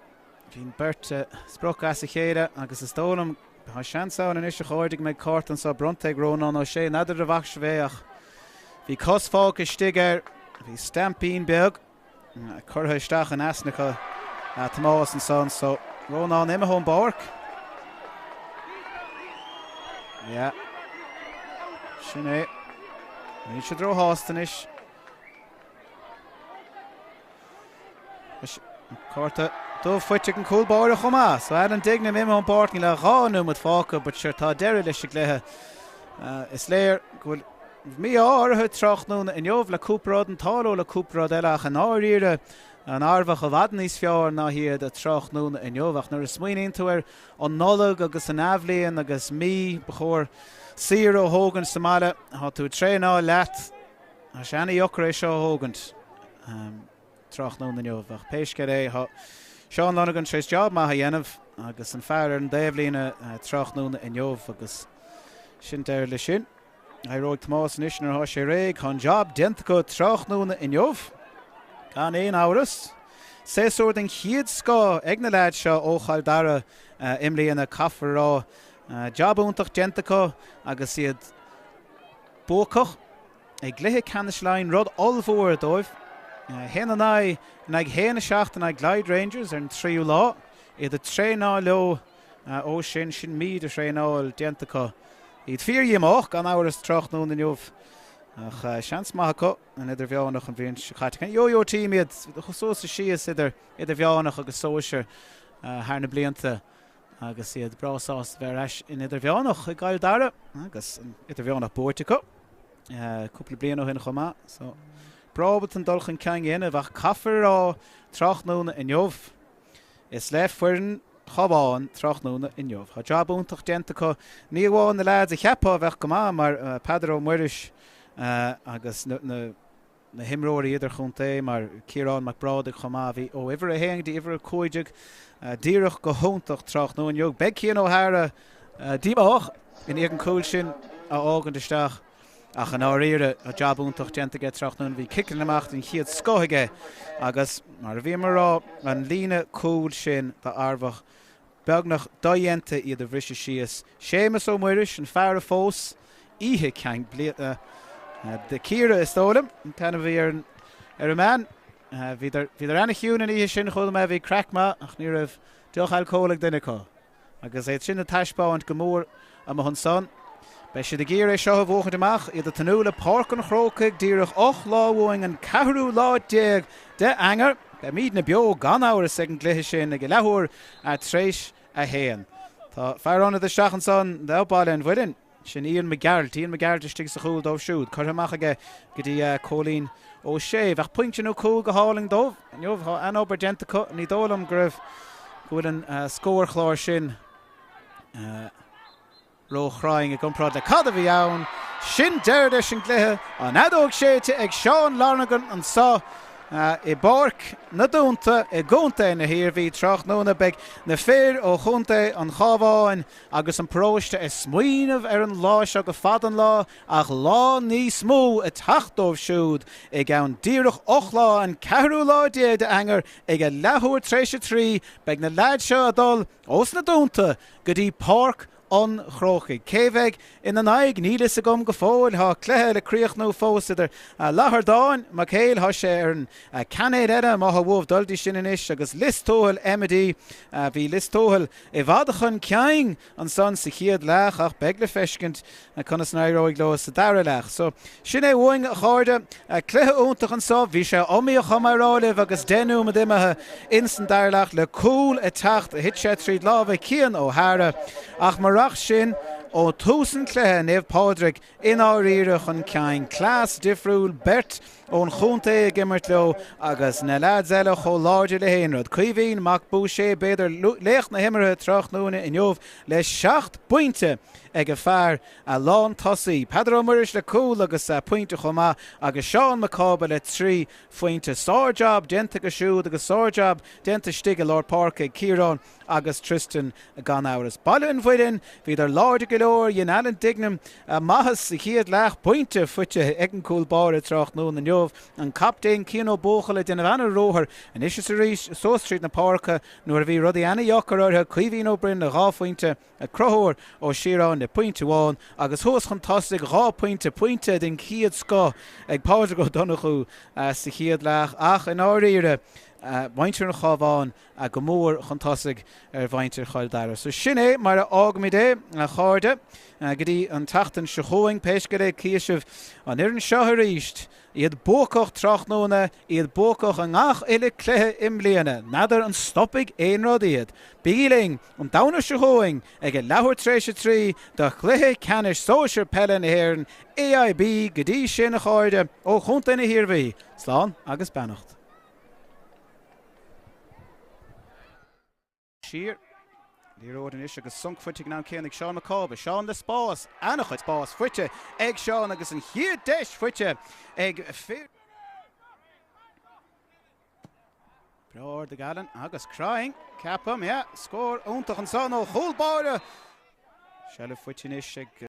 Bhí an bheirt ag spochadh as a chéile agus is dóigh liom, tá seans ann anois a chairde go mbeidh cárta anseo bronnta ag Rónán Ó Sé. N'fheadar an bhfaca sibh é ach bhí cos fágtha istigh air, bhí staimpín beag curtha isteach in easnacha Tomás ansan so Rónán imithe ón bpáirc. Yeah. Sin é. Níl siad róshásta anois. Cárta dubh faighte ag an cúl báire chomh maith. So Alan Dignam imithe ón bpáirc níl ach 2 nóiméad fágtha but sure tá deireadh leis an gcluiche. Is léir go bhfuil mí-ádh orthu tráthnóna inniu le cúpla rud, an t-ádh leo le cúpla rud eile ach i ndáiríre an Ard Mhacha i bhfad níos fearr ná hiad tráthnóna inniu. Ach nuair a smaoiníonn tú ar an Nollaig agus an athbhliain agus mí ba chóir saoire a thógaint sa mbaile, tá tú ag traenáil leat, Tá sé ana-dheacair é seo a thógaint tráthnóna inniu, ach pé scéal é, tá Seán Lonergan tar éis job maith a dhéanamh agus an fear ar an dtaobhlíne tráthnóna inniu agus sin deireadh leis sin. Éireoidh Tomás anois nuair atá sé réidh. Tá an job déanta acu tráthnóna inniu, gan aon amhras. Séasúr den chéad scoth ag na leaids seo ó Chill Dara i mbliana, caithfear a rá. Job iontach déanta acu agus iad buacach. I gcluiche ceannais Laighean, rud ollmhór dóibh. 1-9 in aghaidh 1-7 in aghaidh Glyde Rangers ar an tríú lá. Iad ag traenáil leo ó sin, sin mí de thraenáil déanta acu. Iad fíordhíomách, gan amhras, tráthnóna inniu ach seans maith acu an idirmheánach an bhliain seo caite. Yo-yo team iad, suas is síos idir idirmheánach agus sóisear thar na blianta. Agus iad breá sásta bheith ar ais in Idirmheánach i gCill Dara agus an Idirmheánach buaite acu cúpla bliain ó shin chomh maith. So breá ábalta an dul chun cinn a dhéanamh ach caithfear a rá tráthnóna inniu is le foireann Chabháin tráthnóna inniu. Tá jab iontach déanta acu, ní amháin na leaids a cheapfá a bheadh go maith mar Peadar Ó Muiris agus na na himreoirí idirchontae mar Ciarán Mac Brádaigh chomh maith, a bhí ó uimhir 1 go dtí uimhir 15 díreach go hiontach tráthnóna inniu. Beidh Cian O'Hara díomách i ndiaidh an cúl sin a fhágaint isteach. Ach i ndáiríre, tá jab iontach déanta aige tráthnóna. Bhí ciceanna amach den chéad scoth aige agus, mar a bhíomar a rá, an líne cúil sin d'Fhear Mhaigh beagnach dodhéanta iad a bhriseadh síos. Séamus Ó Muiris, an fear a phós oíche ceann bliana do Ciara, is dóigh liom, an t-ainm a bhí ar an mbean. Bhíodar, bhíodar ana-chiúin an oíche sin, chuala mé, bhí craic maith ach ní raibh deoch alcóil ag duine acu. Agus iad sin ag taispeáint go mór amuigh ansan, beidh siad ag iarraidh é seo a bhuachaint amach, iad ag tnúth le Páirc an Chrócaigh díreach 8 lá uainn, an ceathrú lá déag de Eanáir. Beimídne beo gan amhras ag an gcluiche sin ag a leathuair tar éis a haon. Tá fear ionaid isteach ansan do Bhaile an Mhuilinn. Sin Ian Mac Gearailt, Ian Mac Gearailt istigh sa chúl dóibh siúd. Curtha amach aige go dtí Cóilín Ó Sé. Bheadh pointe nó cúl go hálainn dóibh inniu. Tá an-obair déanta acu. Ní dóigh liom go raibh, go bhfuil an scórchlár sin ró-chruinn i gcomparáid le cad a bhí ann. Sin deireadh leis an gcluiche. An fheadóg séidte ag Seán Lonergan anseo i bPáirc na Dúnta i gContae na hIarmhí tráthnóna. Beidh na fir ó Chontae an Chabháin Agus an paróiste ag smaoineamh ar an lá seo go fada an lá, ach lá níos mó ag teacht dóibh siúd i gceann díreach 8 lá, an ceathrú lá déag de Eanáir ag a leathuair tar éis a 3, beidh na leaids seo ag dul ós na Dúnta go dtí Páirc an Chrócaigh. Cé bheidh ina n-aghaidh? Níl fhios agam go fóill. Tá cluiche le críochnú fós idir Lathardáin, McHale, tá sé ar an cainéal eile, má tá uaibh dul dtí sin anois, agus Lios Tuathail, M&D. Bhí Lios Tuathail I bhfad chun cinn ansan sa chéad leath ach beidh le feiscint conas an éireoidh leo sa dara leath. So, sin é uainn a chairde. Cluiche iontach anso. Bhí sé iomaíoch chomh maith a rá libh agus 10 nóiméad imithe ins an dara leath le cúl ag teacht. Thit sé tríd lámha Cian O'Hara ach murach sin ó tús an chluiche Naomh Pádraig i ndáiríre chun cinn. Cleas difriúil, beirt ón chontae ag imirt leo agus na leaids eile chomh láidir le haon rud. Caoimhín Mac Búisé, b'fhéidir laoch na himeartha tráthnóna inniu le 7 bpointe ag a fear lántosaí. Peadar Ó Muiris le cúl agus pointe chomh maith agus Seán Mac Cába le 3 phointe. Sár-jab déanta acu siúd agus sár-jab déanta istigh i lár páirce ag Ciarán agus Tristan gan amhras. Baile an Mhuilinn, bhíodar láidir go leor, dhein Alan Dignam maitheas sa chéad leath, pointe faighte ag an gcúl báire tráthnóna inniu, an captaen Cian Ó Buachalla ag déanamh ana-ruathar anois is arís suas tríd na páirce nuair a bhí rudaí ana-dheacair orthu, Caoimhín Ó Broin le 2 phointe, Conchúr Ó Síoráin le pointe amháin agus thuas chun tosaigh 2 phointe, pointe den chéad scoth ag Pádraig Ó Donnchú sa chéad leath ach i ndáiríre muintir an Chabháin go mór chun tosaigh ar mhuintir Chill Dara. So sin é mar a fhágaimid é, a chairde, go dtí an tseachtain seo chugainn. Pé scéal é, cífidh sibh an fhoireann seo arís, iad buacach tráthnóna, iad buacach i ngach uile cluiche i mbliana. N'fheadar an stopfaidh aon rud iad. Bígí linn an Domhnach seo chugainn ag a leathuair tar éis a 3 do chluiche ceannais sóisir peile na hÉireann, AIB. Go dtí sin, a chairde, ó Chontae na hIarmhí, slán agus beannacht. Siar. Liathróid anois agus sonc faighte ag an am céanna ag Seán Mac Cába. Seán le spás. An-chuid spás faighte ag Seán agus an chéad deis faighte ag fir. Breá ard ag Alan agus cruinn, ceapaim, yeah, scór iontach ansan ó chúl báire. Seilbh faighte anois ag.